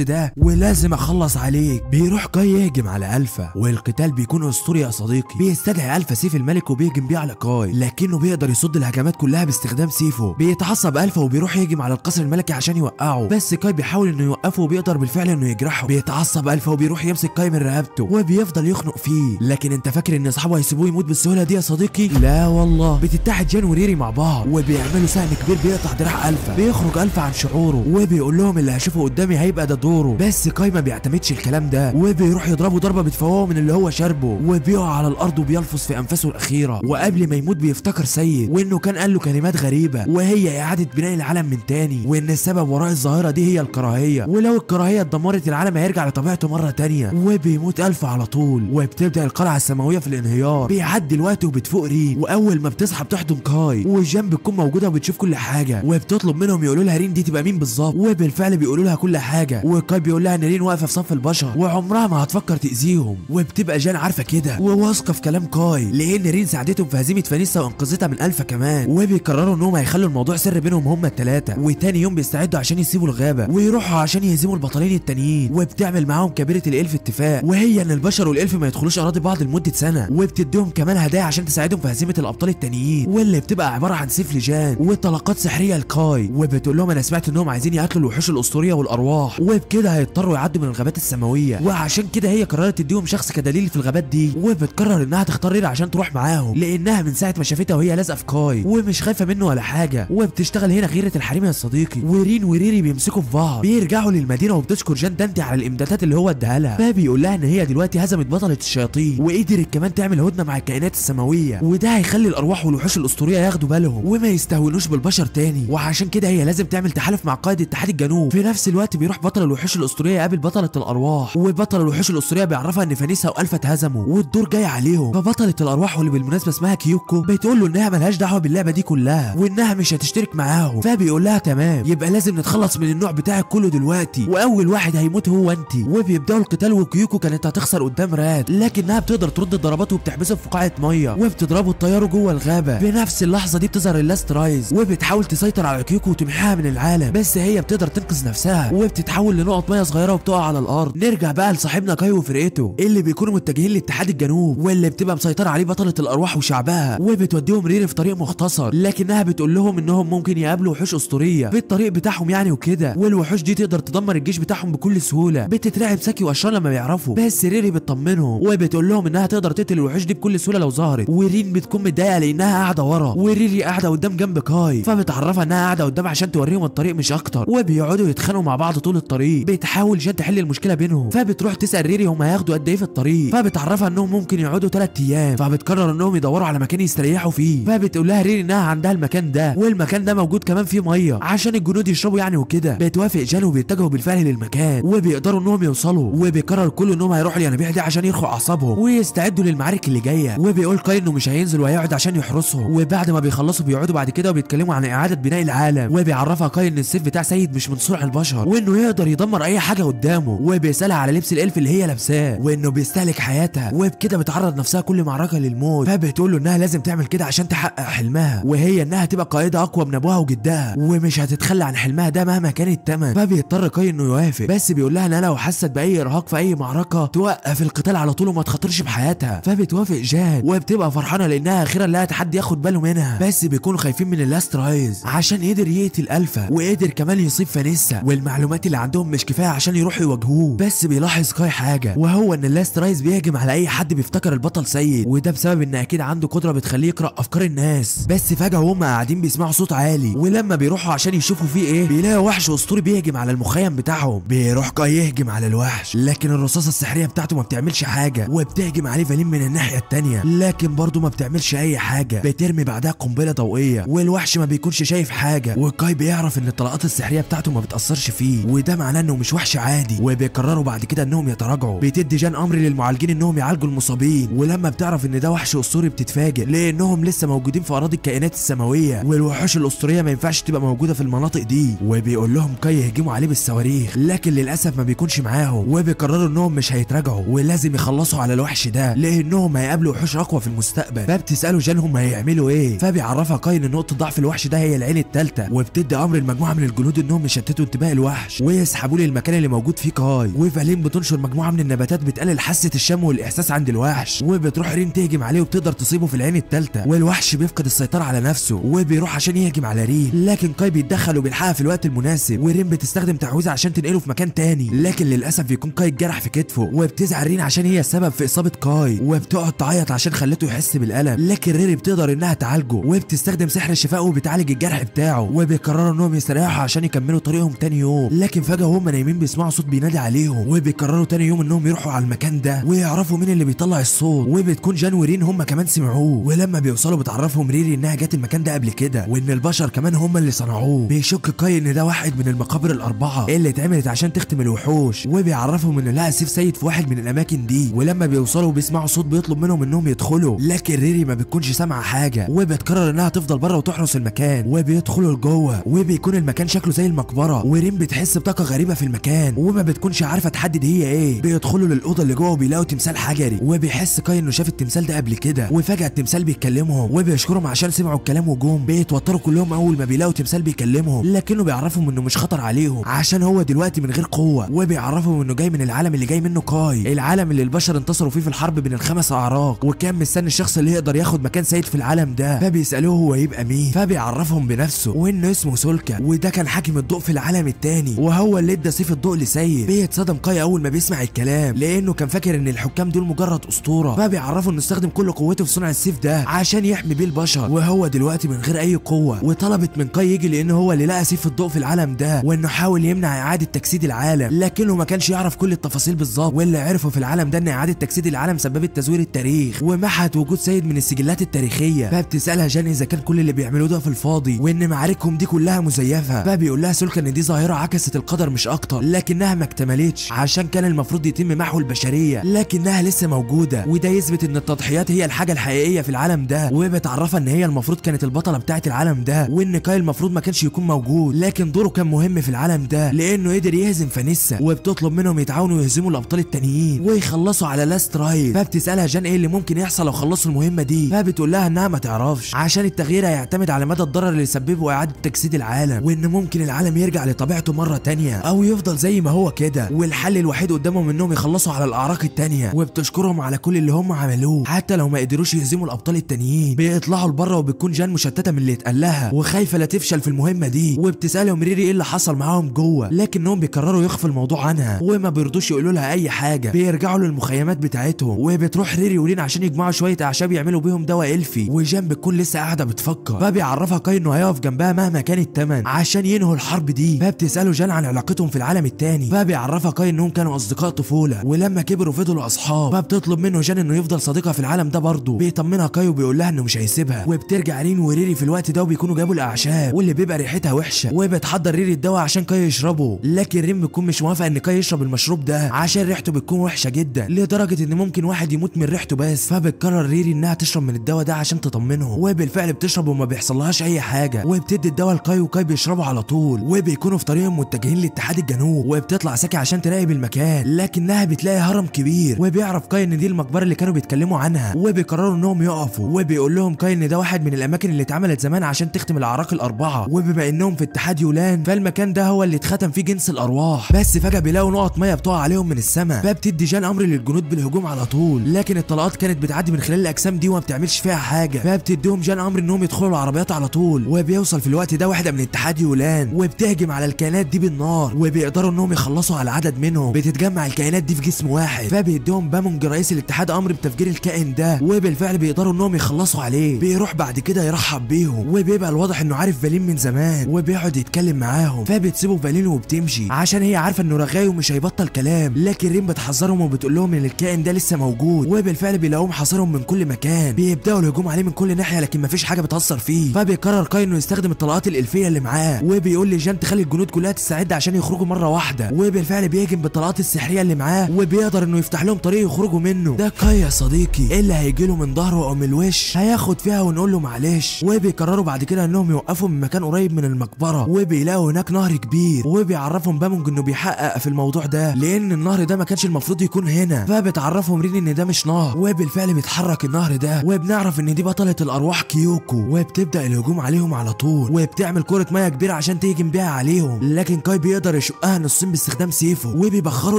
ده ولازم اخلص عليك. بيروح كاي يهجم على الفا والقتال بيكون اسطوري يا صديقي. بيستدعي الفا سيف الملك وبيهجم بيه على كاي، لكنه بيقدر يصد الهجمات كلها باستخدام سيفه. بيتعصب الفا وبيروح يهجم على القصر الملكي عشان يوقعه، بس كاي بيحاول انه يوقفه وبيقدر بالفعل انه يجرحه. بيتعصب الفا وبيروح يمسك كاي من رقبته وبيفضل يخنق فيه، لكن انت فاكر ان اصحابه هيسيبوه يموت بالسهولة دي يا صديقي؟ لا والله. بتتحد جان وريري مع بعض وبيعملوا سهم كبير بيقطع دراع الفا. بيخرج الفا عن شعوره وبيقول لهم اللي هشوفه قدامي هيبقى ده دوره، بس كاي ما بيعتمدش الكلام ده وبيروح يضربه ضربه بتفوقه من اللي هو شربه وبيقع على الارض وبيلفظ في انفاسه الاخيرة. وقبل ما يموت بيفتكر سيد وانه كان قال له كلمات غريبة وهي اعاده بناء العالم من تاني، وان السبب وراء الظاهرة دي هي الكراهية، ولو الكراهية اتدمرت العالم هيرجع لطبيعته مرة تانية. وبيموت الفا على طول وبتبدا القلعة السماوية في الانهيار. بيعدي الوقت وبتفوق رين، واول ما بتصحى بتحضن كاي وجان بتكون موجودة وبتشوف كل حاجة، وبتطلب منهم يقولوا لها رين دي تبقى مين بالظبط، وبالفعل بيقولوا لها كل حاجة. وكاي بيقول لها ان رين واقفة في صف البشر وعمرها ما هتفكر تاذيهم، وبتبقى جان عارفه كده وواثقه في كلام كاي لان رين ساعدتهم في هزيمة فانيسا وانقذتها من الفا كمان. وبيقرروا انهم هيخلوا الموضوع سر بينهم هما الثلاثة. وتاني يوم بيستعدوا عشان يسيبوا الغابة ويروحوا عشان يهزموا البطلين التانيين. وبتعمل معاهم كبيرة ال elf اتفاق، وهي ان البشر وال elf ما يدخلوش اراضي بعض لمدة سنة، وبتديهم كمان هدايا عشان تساعدهم في هزيمة الابطال التانيين، واللي بتبقى عبارة عن سيف لجان وطلقات سحريه لكاي. وبتقول لهم انا سمعت انهم عايزين يقتلوا الوحوش الاسطورية والارواح، وبكده هيضطروا يعدوا من الغابات السماوية، وعشان كده هي قررت تديهم شخص كدليل في الغابات دي. وبتقرر انها تختار ريري عشان تروح معاهم لانها من ساعة ما شافتها وهي لازقه في كاي ومش خايفة منه ولا حاجة. وبتشتغل هنا غيره الحريم يا صديقي، ورين وريري بيمسكوا في بعض. بيرجعوا للمدينة وبتشكر جان دانتي على الامدادات اللي هو اداها لها، فبيقول لها ان هي دلوقتي هزمت بطلة الشياطين وقدرت كمان تعمل هدنة مع الكائنات السماوية، وده هيخلي الارواح والوحوش الاسطورية ياخدوا بالهم وما يستهونوش بالبشر تاني، وعشان كده هي لازم تعمل تحالف مع قائد اتحاد الجنوب. في نفس الوقت بيروح بطل الوحوش الاسطورية يقابل بطلة الارواح، وبطل الوحوش الاسطورية بيعرفها ان فانيسا والفا اتهزموا والدور جاي عليهم. فبطله الارواح واللي بالمناسبة اسمها كيوكو بتقول له انها ملهاش دعوه باللعبة دي كلها وانها مش هتشترك معاهم، فبيقول لها تمام يبقى لازم نتخلص من النوع بتاعك كله دلوقتي واول واحد هيموت هو انت. وبيبداوا القتال وكيوكو كانت هتخسر قدام راد، لكنها بتقدر ترد الضربات وبتحبسه في قاعة مية وبتضربه الطيارة جوه الغابة. بنفس اللحظة دي بتظهر اللاست رايز وبتحاول تسيطر على كيوكو وتمحيها من العالم، بس هي بتقدر تنقذ نفسها وبتتحول لنقط مية صغيرة وبتقع على الارض. نرجع بقى لصاحبنا كاي وفرقته اللي بيكونوا متجهين لاتحاد الجنوب واللي بتبقى مسيطرة عليه بطلة الارواح وشعبها، وبتوديهم ريري في طريق مختصر، لكنها بتقول لهم انهم ممكن يقابلوا وحوش اسطورية في الطريق بتاعهم يعني وكده، والوحوش دي تقدر تدمر الجيش بتاعهم بكل سهولة. بتترعب ساكي واشرار لما بيعرفوا، بس ريري بتطمنهم وبتقول لهم انها تقدر تقتل الوحوش دي بكل سهولة لو ظهرت. ورين بتكون متضايقة لانها قاعدة ورا وريري قاعدة قدام جنب كاي، فبتعرفها انها قاعدة قدام عشان توريهم الطريق مش اكتر، وبيقعدوا يتخانقوا مع بعض طول الطريق. بتحاول جان تحل المشكلة بينهم، فبتروح تسال ريري هم هياخدوا قد ايه في الطريق، فبتعرفها انهم ممكن يقعدوا 3 ايام، فبتقرر انهم يدوروا على مكان يستريحوا فيه. فبتقول لها ريري انها عندها المكان ده والمكان ده موجود كمان فيه مية عشان الجنود يشربوا يعني وكده. بتوافق جان وبيتجهوا بالفعل للمكان وبيقدروا انهم يوصلوا، وبيقرر كله انهم هيروحوا الينابيع دي عشان يرخوا اعصابهم ويستعدوا للمعارك اللي جاية. وبيقول كاي انه مش هينزل وهيقعد عشان يحرسهم. وبعد ما بيخلصوا بيقعدوا بعد كده وبيتكلموا عن اعاده بناء العالم، وبيعرفها كاي ان السيف بتاع سيد مش من صنع البشر وانه يقدر يدمر اي حاجة قدامه، وبيسالها على لبس ال elf اللي هي لابساه وانه بيستهلك حياتها وبكده بتعرض نفسها كل معركة للموت. فبتقول له انها لازم تعمل كده عشان تحقق حلمها، وهي انها تبقى قائده اقوى من ابوها وجدها ومش هتتخلى عن حلمها ده مهما كان الثمن. فبيضطر كاي انه يوافق، بس بيقول لها انها لو حست باي ارهاق في اي معركة توقف القتال على طول وما تخاطرش بحياتها. فبتوافق جان وبتبقى فرحانة لانها اخيرا لقت حد ياخد باله منها، بس بيكونوا خايفين من اللاست رايز عشان قدر يقتل الفا وقدر كمان يصيب فانيسا، والمعلومات اللي عندهم مش كفاية عشان يروحوا يواجهوه. بس بيلاحظ كاي حاجة، وهو ان اللاست رايز بيهجم على اي حد بيفتكر البطل سيد، وده بسبب ان اكيد عنده قدره بتخليه يقرا افكار الناس. بس فجاة وهم قاعدين بيسمعوا صوت عالي، ولما بيروحوا عشان يشوفوا فيه ايه بيلاقوا وحش اسطوري بيهجم على المخيم بتاعهم. بيروح كاي يهجم على الوحش، لكن الرصاصة السحريه بتاعته ما بتعملش حاجة، وبتهجم عليه فالين من الناحية الثانية لكن برضه ما بتعملش اي حاجة. بترمي بعدها قنبلة ضوئية والوحش ما بيكونش بيكونش شايف حاجة، وكاي بيعرف ان الطلقات السحريه بتاعته ما بتاثرش فيه، وده معناه انه مش وحش عادي. وبيقرروا بعد كده انهم يتراجعوا. بتدي جان امر للمعالجين انهم يعالجوا المصابين، ولما بتعرف ان ده وحش اسطوري بتتفاجئ لانهم لسه موجودين في اراضي الكائنات السماوية، والوحوش الاسطورية ما ينفعش تبقى موجودة في المناطق دي. وبيقول لهم كاي يهجموا عليه بالصواريخ، لكن للاسف ما بيكونش معاهم، وبيقرروا انهم مش هيتراجعوا ولازم يخلصوا على الوحش ده لانهم هيقابلوا وحوش اقوى في المستقبل. فبتساله جان هم هيعملوا ايه، فبيعرفها كاي ان نقطة ضعف الوحش ده هي العين الثالثة، وبتدي امر لمجموعة من الجنود انهم يشتتوا انتباه الوحش ويسحبوه للمكان اللي موجود فيه كاي. وفالين بتنشر مجموعة من النباتات بتقلل حاسه الشم والاحساس عند الوحش، وبتروح رين تهجم عليه وبتقدر تصيبه في العين الثالثة، والوحش بيفقد السيطرة على نفسه وبيروح عشان يهجم على رين، لكن كاي بيتدخل وبيلحقها في الوقت المناسب، ورين بتستخدم تعويذه عشان تنقله في مكان تاني، لكن للاسف بيكون كاي اتجرح في كتفه، وبتزعل رين عشان هي السبب في اصابه كاي، وبتقعد تعيط عشان خلته يحس بالالم، لكن ريري بتقدر انها تعالجه وبتستخدم سحر الشفاء وبتعالج الجرح بتاعه. وبيقرروا انهم يستريحوا عشان يكملوا طريقهم تاني يوم، لكن فجاة وهم نايمين بيسمعوا صوت بينادي عليهم، وبيقرروا تاني يوم انهم يروحوا على المكان ده ويعرفوا مين اللي بيطلع الصوت، وبتكون جان ورين هم كمان سمعوه. ولما بيوصلوا بتعرفهم ريري انها جت المكان ده قبل كده، وان البشر كمان هم اللي صنعوه. بيشك كاي ان ده واحد من المقابر الاربعة اللي اتعملت عشان تختم الوحوش، وبيعرفهم ان لها سيف سيد في واحد من الاماكن دي. ولما بيوصلوا بيسمعوا صوت بيطلب منهم انهم يدخلوا، لكن ريري ما بتكونش سامعه حاجة، وبتقرر انها تفضل بره وتحرس المكان. وبيدخلوا لجوه وبيكون المكان شكله زي المقبرة، ورين بتحس بطاقة غريبة في المكان وما بتكونش عارفه تحدد هي ايه. بيدخلوا للاوضه اللي جوه وبيلاقوا تمثال حجري، وبيحس كاي انه شاف التمثال ده قبل كده، وفجاة التمثال بيكلمهم وبيشكرهم عشان سمعوا الكلام وجم. بيتوتروا كلهم اول ما بيلاقوا تمثال بيكلمهم، لكنه بيعرفهم انه مش خطر عليهم عشان هو دلوقتي من غير قوة، وبيعرفهم انه جاي من العالم اللي جاي منه كاي، العالم اللي البشر انتصروا فيه في الحرب بين الخمس اعراق، وكان مستني الشخص اللي يقدر ياخد مكان سيد في العالم ده. فبيسالوه هو يبقى مين، فبيعرفهم بنفسه وانه اسمه سولكا، وده كان حاكم الضوء في العالم التاني، وهو اللي ادى سيف الضوء لسيد. بيتصدم كاي اول ما بيسمع الكلام لانه كان فاكر ان الحكام دول مجرد اسطورة، فبيعرفوا انه استخدم كل قوته في صنع السيف ده عشان يحمي بيه البشر، وهو دلوقتي من غير اي قوة. وطلبت من كاي يجي لانه هو اللي لقى سيف الضوء في العالم ده، وانه حاول يمنع اعاده تجسيد العالم، لكنه ما كانش يعرف كل التفاصيل بالظبط. واللي عرفه في العالم ده ان اعاده تجسيد العالم سببت تزوير التاريخ ومحت وجود سيد من السجلات التاريخية. فبتسالها جان اذا كان كل اللي بيعملوه ده في الفاضي وان معاركهم دي كلها مزيفة، فبيقول لها سولكا ان دي ظاهره عكست القدر مش اكتر، لكنها ما اكتملتش عشان كان المفروض يتم محو البشرية، لكنها لسه موجودة، وده يثبت ان التضحيات هي الحاجة الحقيقية في العالم ده. وبتعرفها ان هي المفروض كانت البطلة بتاعه العالم ده، وان كاي المفروض ما كانش يكون موجود، لكن دوره كان مهم في العالم ده لانه قدر يهزم فانيسا. وبتطلب منهم يتعاونوا ويهزموا الابطال التانيين ويخلصوا على لاست رايد. فبتسالها جان ايه اللي ممكن يحصل لو خلصوا المهمة دي، فبتقول لها انها ما تعرفش عشان التغيير هيعتمد على مدى الضرر اللي سببه اعاده تجسيد العالم، وان ممكن العالم يرجع لطبيعته مرة تانية او يفضل زي ما هو كده، والحل الوحيد قدامهم انهم يخلصوا على الاعراق التانية. وبتشكرهم على كل اللي هم عملوه حتى لو ما قدروش يهزموا الابطال التانيين. بيطلعوا لبره وبتكون جان مشتتة من اللي اتقال لها وخايفة لا تفشل في المهمة دي، وبتسالهم ريري ايه اللي حصل معاهم جوه، لكنهم بيقرروا يخفوا الموضوع عنها وما بيرضوش يقولوا لها اي حاجة. بيرجعوا للمخيمات بتاعتهم، وبتروح ريري ولين عشان يجمعوا شوية اعشاب يعملوا بيهم دواء الفي، وجان بتكون لسه قاعدة بتفكر. فبيعرفها كاي انه هيقف جنبها مهما كان الثمن عشان ينهوا الحرب دي. فبتساله جان عن علاقتهم في العالم التاني، فبيعرفها كاي انهم كانوا اصدقاء طفولة ولما كبروا فضلوا اصحاب. فبتطلب منه جان انه يفضل صديقها في العالم ده برضه. بيطمنها كاي وبيقول لها انه مش هيسيبها. وبترجع رين وريري في الوقت ده وبيكونوا جابوا الاعشاب واللي بيبقى ريحتها وحشة، وبتحضر ريري الدواء عشان كاي يشربه، لكن رين بتكون مش موافقة ان كاي يشرب المشروب ده عشان ريحته بتكون وحشة جدا لدرجة ان ممكن واحد يموت من ريحته بس. فبتقرر ريري انها تشرب من الدواء ده عشان تطمنه، وبالفعل بتشرب وما بيحصلهاش اي حاجة، وبتدي الدواء لكاي وكاي بيشربه على طول. وبيكونوا في طريقهم متجهين لاتحاد الجنوب، وبتطلع ساكي عشان تراقب المكان، لكنها بتلاقي هرم كبير، وبيعرف كاي ان دي المقبرة اللي كانوا بيتكلموا عنها، وبيقرروا انهم يقفوا. وبيقول لهم كاي ان ده واحد من الاماكن اللي اتعملت زمان عشان تختم الاعراق الاربعة، وبما انهم في اتحاد يولان فالمكان ده هو اللي اتختم فيه جنس الارواح. بس فجاة بيلاقوا نقط مية بتقع عليهم من السماء، فبتدي جان امر للجنود بالهجوم على طول، لكن الطلقات كانت بتعدي من خلال الاجسام دي وما بتعملش فيها حاجة. فبتديهم جان امر انهم يدخلوا العربيات على طول. وبيوصل في الوقت ده واحدة من اتحاد يولان وبتهجم على الكائنات دي بالنار، وبيقدروا انهم يخلصوا على عدد منهم. بتتجمع الكائنات دي في جسم واحد، فبيديهم بامونج رئيس الاتحاد امر بتفجير الكائن ده، وبالفعل بيقدروا انهم يخلصوا عليه. بيروح بعد كده يرحب بيهم، وبيبقى الواضح انه عارف فالين من زمان، وبيقعد يتكلم معاهم. فبتسيبه فالين وبتمشي عشان هي عارفه انه رغاي ومش هيبطل كلام، لكن رين بتحذرهم وبتقول لهم ان الكائن ده لسه موجود، وبالفعل بيلاقوهم حاصرهم من كل مكان. بيبداوا الهجوم عليه من كل ناحية، لكن مفيش حاجة بتاثر فيه. فبيقرر فبيقرر كاي انه يستخدم الطلقات الالفية اللي معاه، وبيقول لجان تخلي الجنود كلها تستعد عشان يخرجوا مرة واحدة. وبالفعل بيهجم بالطلقات السحريه اللي معاه وبيقدر انه يفتح لهم طريق يخرجوا منه. ده كاي يا صديقي اللي هيجي له من ظهره او من الوش هياخد فيها ونقول له معلش. وبيقرروا بعد كده انهم يوقفوا من مكان قريب من المقبرة، وبيلاقوا هناك نهر كبير، وبيعرفهم بامونج انه بيحقق في الموضوع ده لان النهر ده ما كانش المفروض يكون هنا. فبتعرفهم رين ان ده مش نهر، وبالفعل بيتحرك النهر ده، وبنعرف ان دي بطلة الارواح كيوكو، وبتبدا الهجوم عليهم على طول، وبتعمل كره مية كبيرة عشان تهجم بيها عليهم، لكن كاي بيقدر يشقها نصين باستخدام سيفه، وبيبخروا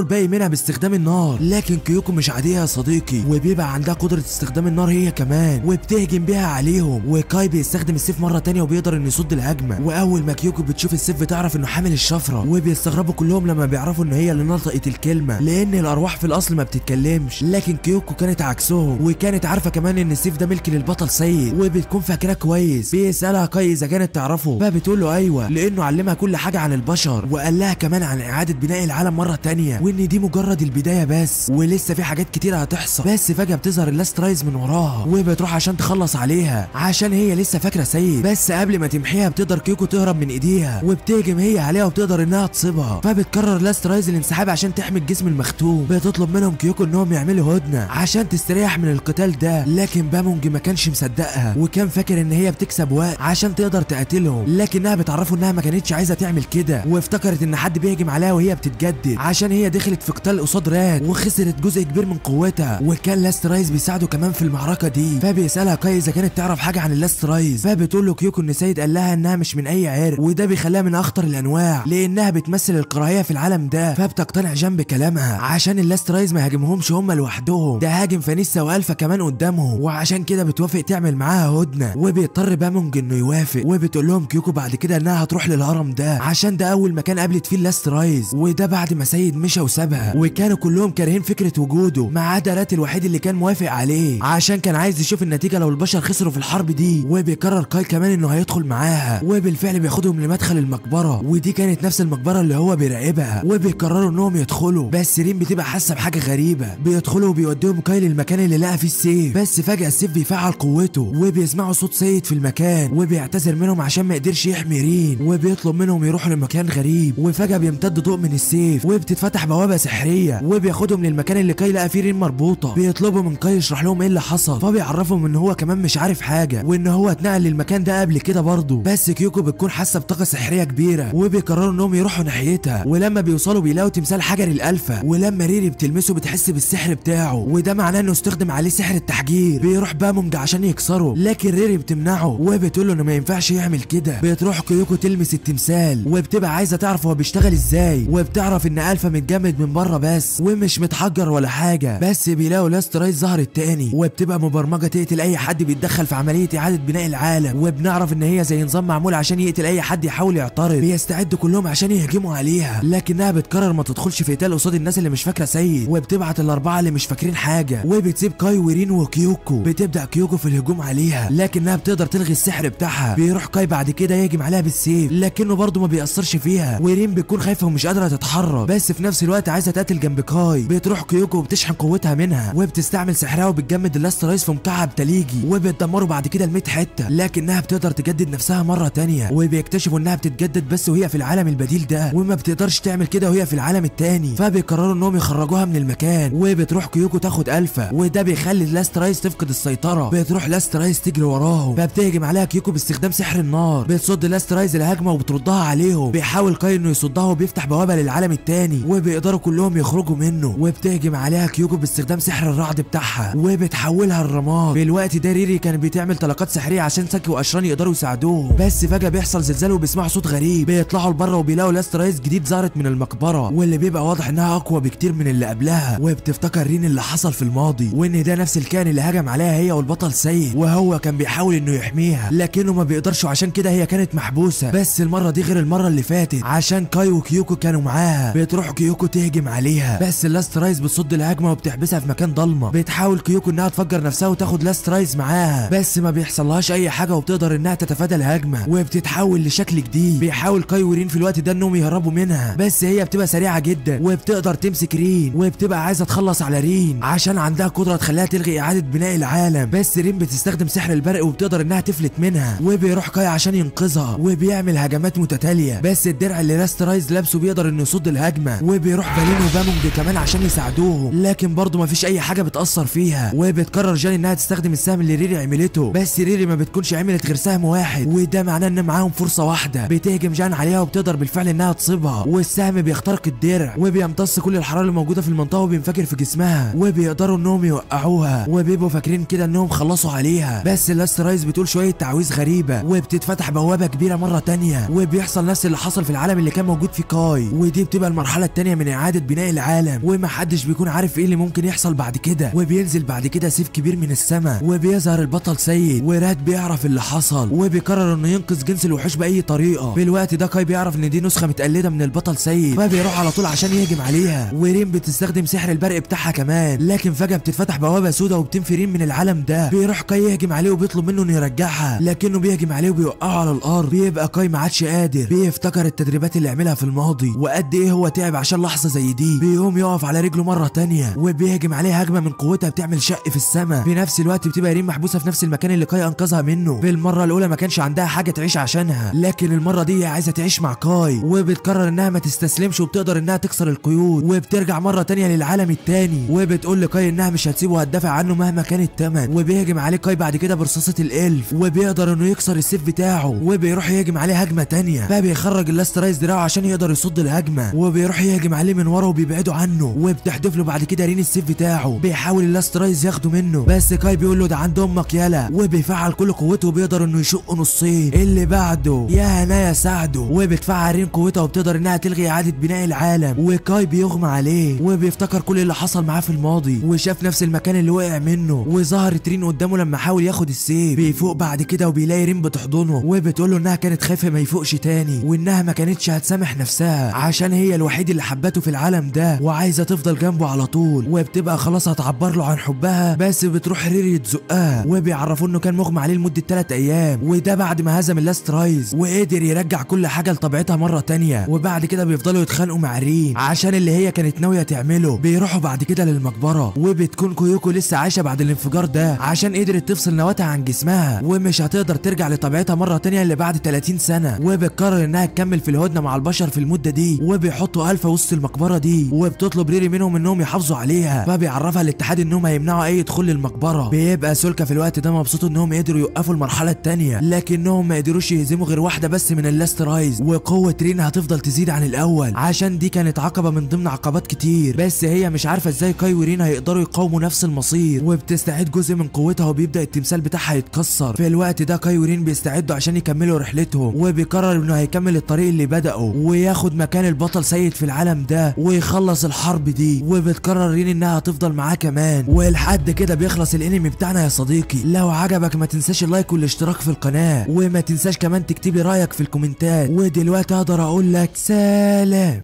الباقي منها باستخدام النار. لكن كيوكو مش عادية يا صديقي، وبيبقى عندها قدره استخدام النار هي كمان، وبتهجم بيها عليهم، وكاي بيستخدم السيف مرة تانية وبيقدر انه يصد الهجمة. واول ما كيوكو بتشوف السيف بتعرف انه حامل الشفرة، وبيستغربوا كلهم لما بيعرفوا ان هي اللي نطقت الكلمة، لان الارواح في الاصل ما بتتكلمش، لكن كيوكو كانت عكسهم، وكانت عارفه كمان ان السيف ده ملك للبطل سيد، وبتكون فاكراه كويس. بيسالها كاي اذا كانت تعرفه، فبتقول له ايوه، لانه علمها كل حاجة عن البشر، وقال لها كمان عن اعاده بناء العالم مرة تانية، وان دي مجرد البداية بس، ولسه في حاجات كتيرة هتحصل. بس فجاة بتظهر اللاست رايز من وراها، وبتروح عشان تخلص عليها عشان هي لسه فاكره سيد. بس قبل ما تمحيها بتقدر كيوكو تهرب من ايديها، وبتهجم هي عليها وبتقدر انها تصيبها. فبتقرر لاست رايز الانسحاب عشان تحمي الجسم المختوم. بتطلب منهم كيوكو انهم يعملوا هدنة عشان تستريح من القتال ده، لكن بامونج ما كانش مصدقها، وكان فاكر ان هي بتكسب وقت عشان تقدر تقاتلهم، لكنها بتعرفه انها ما كانتش عايزه تعمل كده، وافتكرت ان حد بيهجم عليها وهي بتتجدد عشان هي دخلت في قتال قصاد رات وخسرت جزء كبير من قوتها، وكان لاست رايز بيساعده كمان في المعركة دي. فبيسالها كاي اذا كانت تعرف حاجة عن اللاست رايز، فبتقول له كيوكو ان سيد قال لها انها مش من اي عرق، وده بيخليها من اخطر الانواع لانها بتمثل الكراهية في العالم ده. فبتقتنع جنب كلامها عشان اللاست رايز ما هاجمهمش هم لوحدهم، ده هاجم فانيسا والفا كمان قدامهم، وعشان كده بتوافق تعمل معاها هدنة. وبيضطر بامونج انه يوافق، وبتقول لهم كيوكو بعد كده انها هتروح للهرم ده عشان ده اول مكان قابلت فيه اللاست رايز، وده بعد ما سيد مشى وسابها، وكانوا كلهم كارهين فكرة وجوده ما عدا رات الوحيد اللي كان موافق عليه عشان كان عايز يشوف النتيجة لو البشر خسروا في الحرب دي. وبيقرر كاي كمان انه هيدخل معاها، وبالفعل بياخدهم لمدخل المقبرة، ودي كانت نفس المقبرة اللي هو بيراقبها، وبيقرروا انهم يدخلوا. بس رين بتبقى حاسه بحاجة غريبة، بيدخلوا وبيوديهم كاي للمكان اللي لقى فيه السيف، بس فجاة السيف بيفعل قوته، وبيسمعوا صوت سيد في المكان، وبيعتذر منهم عشان ما قدرش يحمي رين، وبيطلب منهم يروحوا لمكان غريب. وفجاة بيمتد ضوء من السيف، وبتتفتح بوابه سحريه، وبياخدهم للمكان اللي كاي لقى فيه رين مربوطة. بيطلبوا من كاي يشرح لهم ايه اللي حصل، فبيعرفهم ان هو كمان مش عارف حاجة، وان هو اتنقل للمكان ده قبل كده برضه. بس كيوكو بتكون حاسه بطاقة سحريه كبيرة، وبيقرروا انهم يروحوا ناحيتها، ولما بيوصلوا بيلاقوا تمثال حجر الالفا، ولما ريري بتلمسه بتحس بالسحر بتاعه، وده معناه انه استخدم عليه سحر التحجير. بيروح بامونج عشان يكسره، لكن ريري بتمنعه وبتقول له انه ما ينفعش يعمل كده. بتروح كيوكو تلمس التمثال، وبتبقى عايزه تعرف هو بيشتغل ازاي، وبتعرف ان الفا متجمد من بره بس ومش متحجر ولا حاجة. بس بيلاقوا لاست رايز ظهرت تاني، وبتبقى مبرمجه تقتل اي حد بيتدخل في عملية اعاده بناء العالم، وبنعرف ان هي زي نظام معمول عشان يقتل اي حد يحاول يعترض. بيستعدوا كلهم عشان يهجموا عليها، لكنها بتقرر ما تدخلش في قتال قصاد الناس اللي مش فاكره سيد، وبتبعت الاربعة اللي مش فاكرين حاجة، وبتسيب كاي ورين وكيوكو. بتبدا كيوكو في الهجوم عليها، لكنها بتقدر تلغي السحر بتاعها. بيروح كاي بعد كده يهجم عليها بالسيف، لكنه برضه ما بيأثرش فيها، ورين بتكون خايفة ومش قادرة تتحرك، بس في نفس الوقت عايزه تقتل جنب كاي. بتروح كيوكو وبتشحن قوتها منها، وبتستعمل سحرها وبتجمد اللاست رايز في مكعب تليجي، وبتدمره بعد كده ل 100 حتة، لكنها بتقدر تجدد نفسها مرة تانية، وبيكتشفوا انها بتتجدد بس وهي في العالم البديل ده، وما بتقدرش تعمل كده وهي في العالم التاني. فبيقرروا انهم يخرجوها من المكان، وبتروح كيوكو تاخد الفا، وده بيخلي لاست رايز تفقد السيطرة. بتروح لاست رايز تجري وراهم، فبتهجم عليها كيوكو باستخدام سحر النار. بتصد لاست رايز الهجمة وبتردها عليهم. بيحاول كاي انه يصدها وبيفتح بوابه للعالم التاني، وبيقدروا كلهم يخرجوا منه. وبتهجم عليها كيوكو باستخدام سحر الرعد بتاعها، وبتحولها لرماد. في الوقت ده ريري كان بتعمل طلقات سحريه عشان ساكي واشران يقدروا يساعدوهم، بس فجاة بيحصل زلزال وبيسمعوا صوت غريب. بيطلعوا لبره وبيلاقوا لاست رايز جديد ظهرت من المقبرة، واللي بيبقى واضح انها اقوى بكتير من اللي قبلها. وبتفتكر رين اللي حصل في الماضي، وان ده نفس الكائن اللي هجم عليها هي والبطل سيد، وهو كان بيحاول انه يحميها لكنه ما بيقدرش، وعشان كده هي كانت محبوسة. بس المرة دي غير المرة اللي فاتت عشان كاي وكيوكو كانوا معاها. بتروح كيوكو تهجم عليها، بس اللاست رايز بتصد الهجمة وبتحبسها في مكان ضلمة. بتحاول كيوكو انها تفجر نفسها وتاخد لاست رايز معاها، بس ما بيحصلهاش اي حاجة، وبتقدر انها تتفادى الهجمة وبتتحول لشكل جديد. بيحاول كاي ورين في الوقت ده انهم يهربوا منها، بس هي بتبقى سريعة جدا وبتقدر تمسك رين، وبتبقى عايزه تخلص على رين عشان عندها قدره تخليها تلغي اعاده بناء العالم. بس رين بتستخدم سحر البرق وبتقدر انها تفلت منها. منها. وبيروح كاي عشان ينقذها وبيعمل هجمات متتالية، بس الدرع اللي لاست رايز لابسه بيقدر انه يصد الهجمة. وبيروح بالين وبامونج كمان عشان يساعدوهم، لكن برضه مفيش اي حاجة بتاثر فيها. وبتقرر جان انها تستخدم السهم اللي ريري عملته، بس ريري ما بتكونش عملت غير سهم واحد، وده معناه ان معاهم فرصة واحدة. بتهجم جان عليها وبتقدر بالفعل انها تصيبها، والسهم بيخترق الدرع وبيمتص كل الحرارة اللي موجودة في المنطقة وبينفجر في جسمها، وبيقدروا انهم يوقعوها. وبيبقوا فاكرين كده انهم خلصوا عليها، بس لاست رايز بتقول شوية تعويذ غريبة وبتتفتح بوابه كبيرة مرة تانية، وبيحصل نفس اللي حصل في العالم اللي كان موجود فيه كاي. ودي بتبقى المرحلة التانية من اعاده بناء العالم، ومحدش بيكون عارف ايه اللي ممكن يحصل بعد كده. وبينزل بعد كده سيف كبير من السماء وبيظهر البطل سيد، وراد بيعرف اللي حصل وبيقرر انه ينقذ جنس الوحوش باي طريقه. في الوقت ده كاي بيعرف ان دي نسخه متقلده من البطل سيد، فبيروح على طول عشان يهجم عليها. ورين بتستخدم سحر البرق بتاعها كمان، لكن فجاة بتتفتح بوابه سودا وبتنفي رين من العالم ده. بيروح كاي يهجم عليه وبيطلب منه انه يرجعها، لكنه بيهجم عليه وبيوقعه على الارض. بيبقى كاي ما عادش قادر، بيفتكر التدريبات اللي عملها في الماضي وقد ايه هو تعب عشان لحظة زي دي. بيقوم يقف على رجله مرة تانية وبيهجم عليه هجمة من قوتها بتعمل شق في السماء. في نفس الوقت بتبقى رين محبوسة في نفس المكان اللي كاي انقذها منه. في المرة الاولى ما كانش عندها حاجة تعيش عشانها، لكن المرة دي هي عايزه تعيش مع كاي، وبتقرر انها ما تستسلمش وبتقدر انها تكسر القيود، وبترجع مرة تانية للعالم التاني. وبتقول لكاي انها مش هتسيبه وهتدافع عنه مهما كان الثمن. وبيهجم عليه كاي بعد كده برصاصه الالف وبيقدر انه يكسر السيف بتاعه، وبيروح يهجم عليه هجمة تانية، فبيخرج اللاست رايز دراعه عشان يقدر يصد الهجمة، وبيروح يهجم عليه من ورا وبيبعده عنه، وبتحدف له بعد كده رين السيف بتاعه. بيحاول اللاست رايز ياخده منه، بس كاي بيقول له ده عند امك يالا، وبيفعل كل قوته وبيقدر انه يشقه نصين. اللي بعده يا هنا يا سعدة، وبتفعل رين قوتها وبتقدر انها تلغي اعاده بناء العالم، وكاي بيغمى عليه وبيفتكر كل اللي حصل معاه في الماضي، وشاف نفس المكان اللي وقع منه، وظهرت رين قدامه لما حاول ياخد السيف. بيفوق بعد كده وبيلاقي رين بتحضنه وبتقول له انها كانت خايفة ما يفوقش تاني، وانها ما كانتش هتسامح نفسها عشان هي الوحيد اللي حبته في العالم ده وعايزه تفضل جنبه على طول. وبتبقى خلاص هتعبر له عن حبها، بس بتروح ريري تزقها، وبيعرفوا انه كان مغمى عليه لمدة 3 ايام، وده بعد ما هزم اللاست رايز وقدر يرجع كل حاجة لطبيعتها مرة تانية. وبعد كده بيفضلوا يتخانقوا مع رين عشان اللي هي كانت ناوية تعمله. بيروحوا بعد كده للمقبره، وبتكون كويوكو لسه عايشه بعد الانفجار ده عشان قدرت تفصل نواتها عن جسمها، ومش هتقدر ترجع لطبيعتها مرة تانية اللي بعد 30 سنة. وبتقرر انها تكمل في الهدنة مع البشر في المدة دي، وبيحطوا الفا وسط المقبرة دي، وبتطلب ريري منهم انهم يحافظوا عليها، فبيعرفها الاتحاد انهم هيمنعوا اي دخول للمقبره. بيبقى سولكا في الوقت ده مبسوط انهم قدروا يوقفوا المرحلة الثانية، لكنهم ما قدروش يهزموا غير واحدة بس من اللاست رايز، وقوه رين هتفضل تزيد عن الاول عشان دي كانت عقبه من ضمن عقبات كتير، بس هي مش عارفه ازاي كاي ورين هيقدروا يقاوموا نفس المصير. وبتستعيد جزء من قوتها وبيبدا التمثال بتاعها يتكسر. في الوقت ده كاي ورين بيستعدوا عشان يكملوا رحلتهم، وبيقرر انه هيكمل الطريق اللي بدأه وياخد مكان البطل سيد في العالم ده ويخلص الحرب دي. وبتقرر رين انها هتفضل معاه كمان. ولحد كده بيخلص الانمي بتاعنا يا صديقي. لو عجبك ما تنساش ال like والاشتراك في القناة، وما تنساش كمان تكتبي رايك في الكومنتات. ودلوقتي اقدر اقول لك سلام.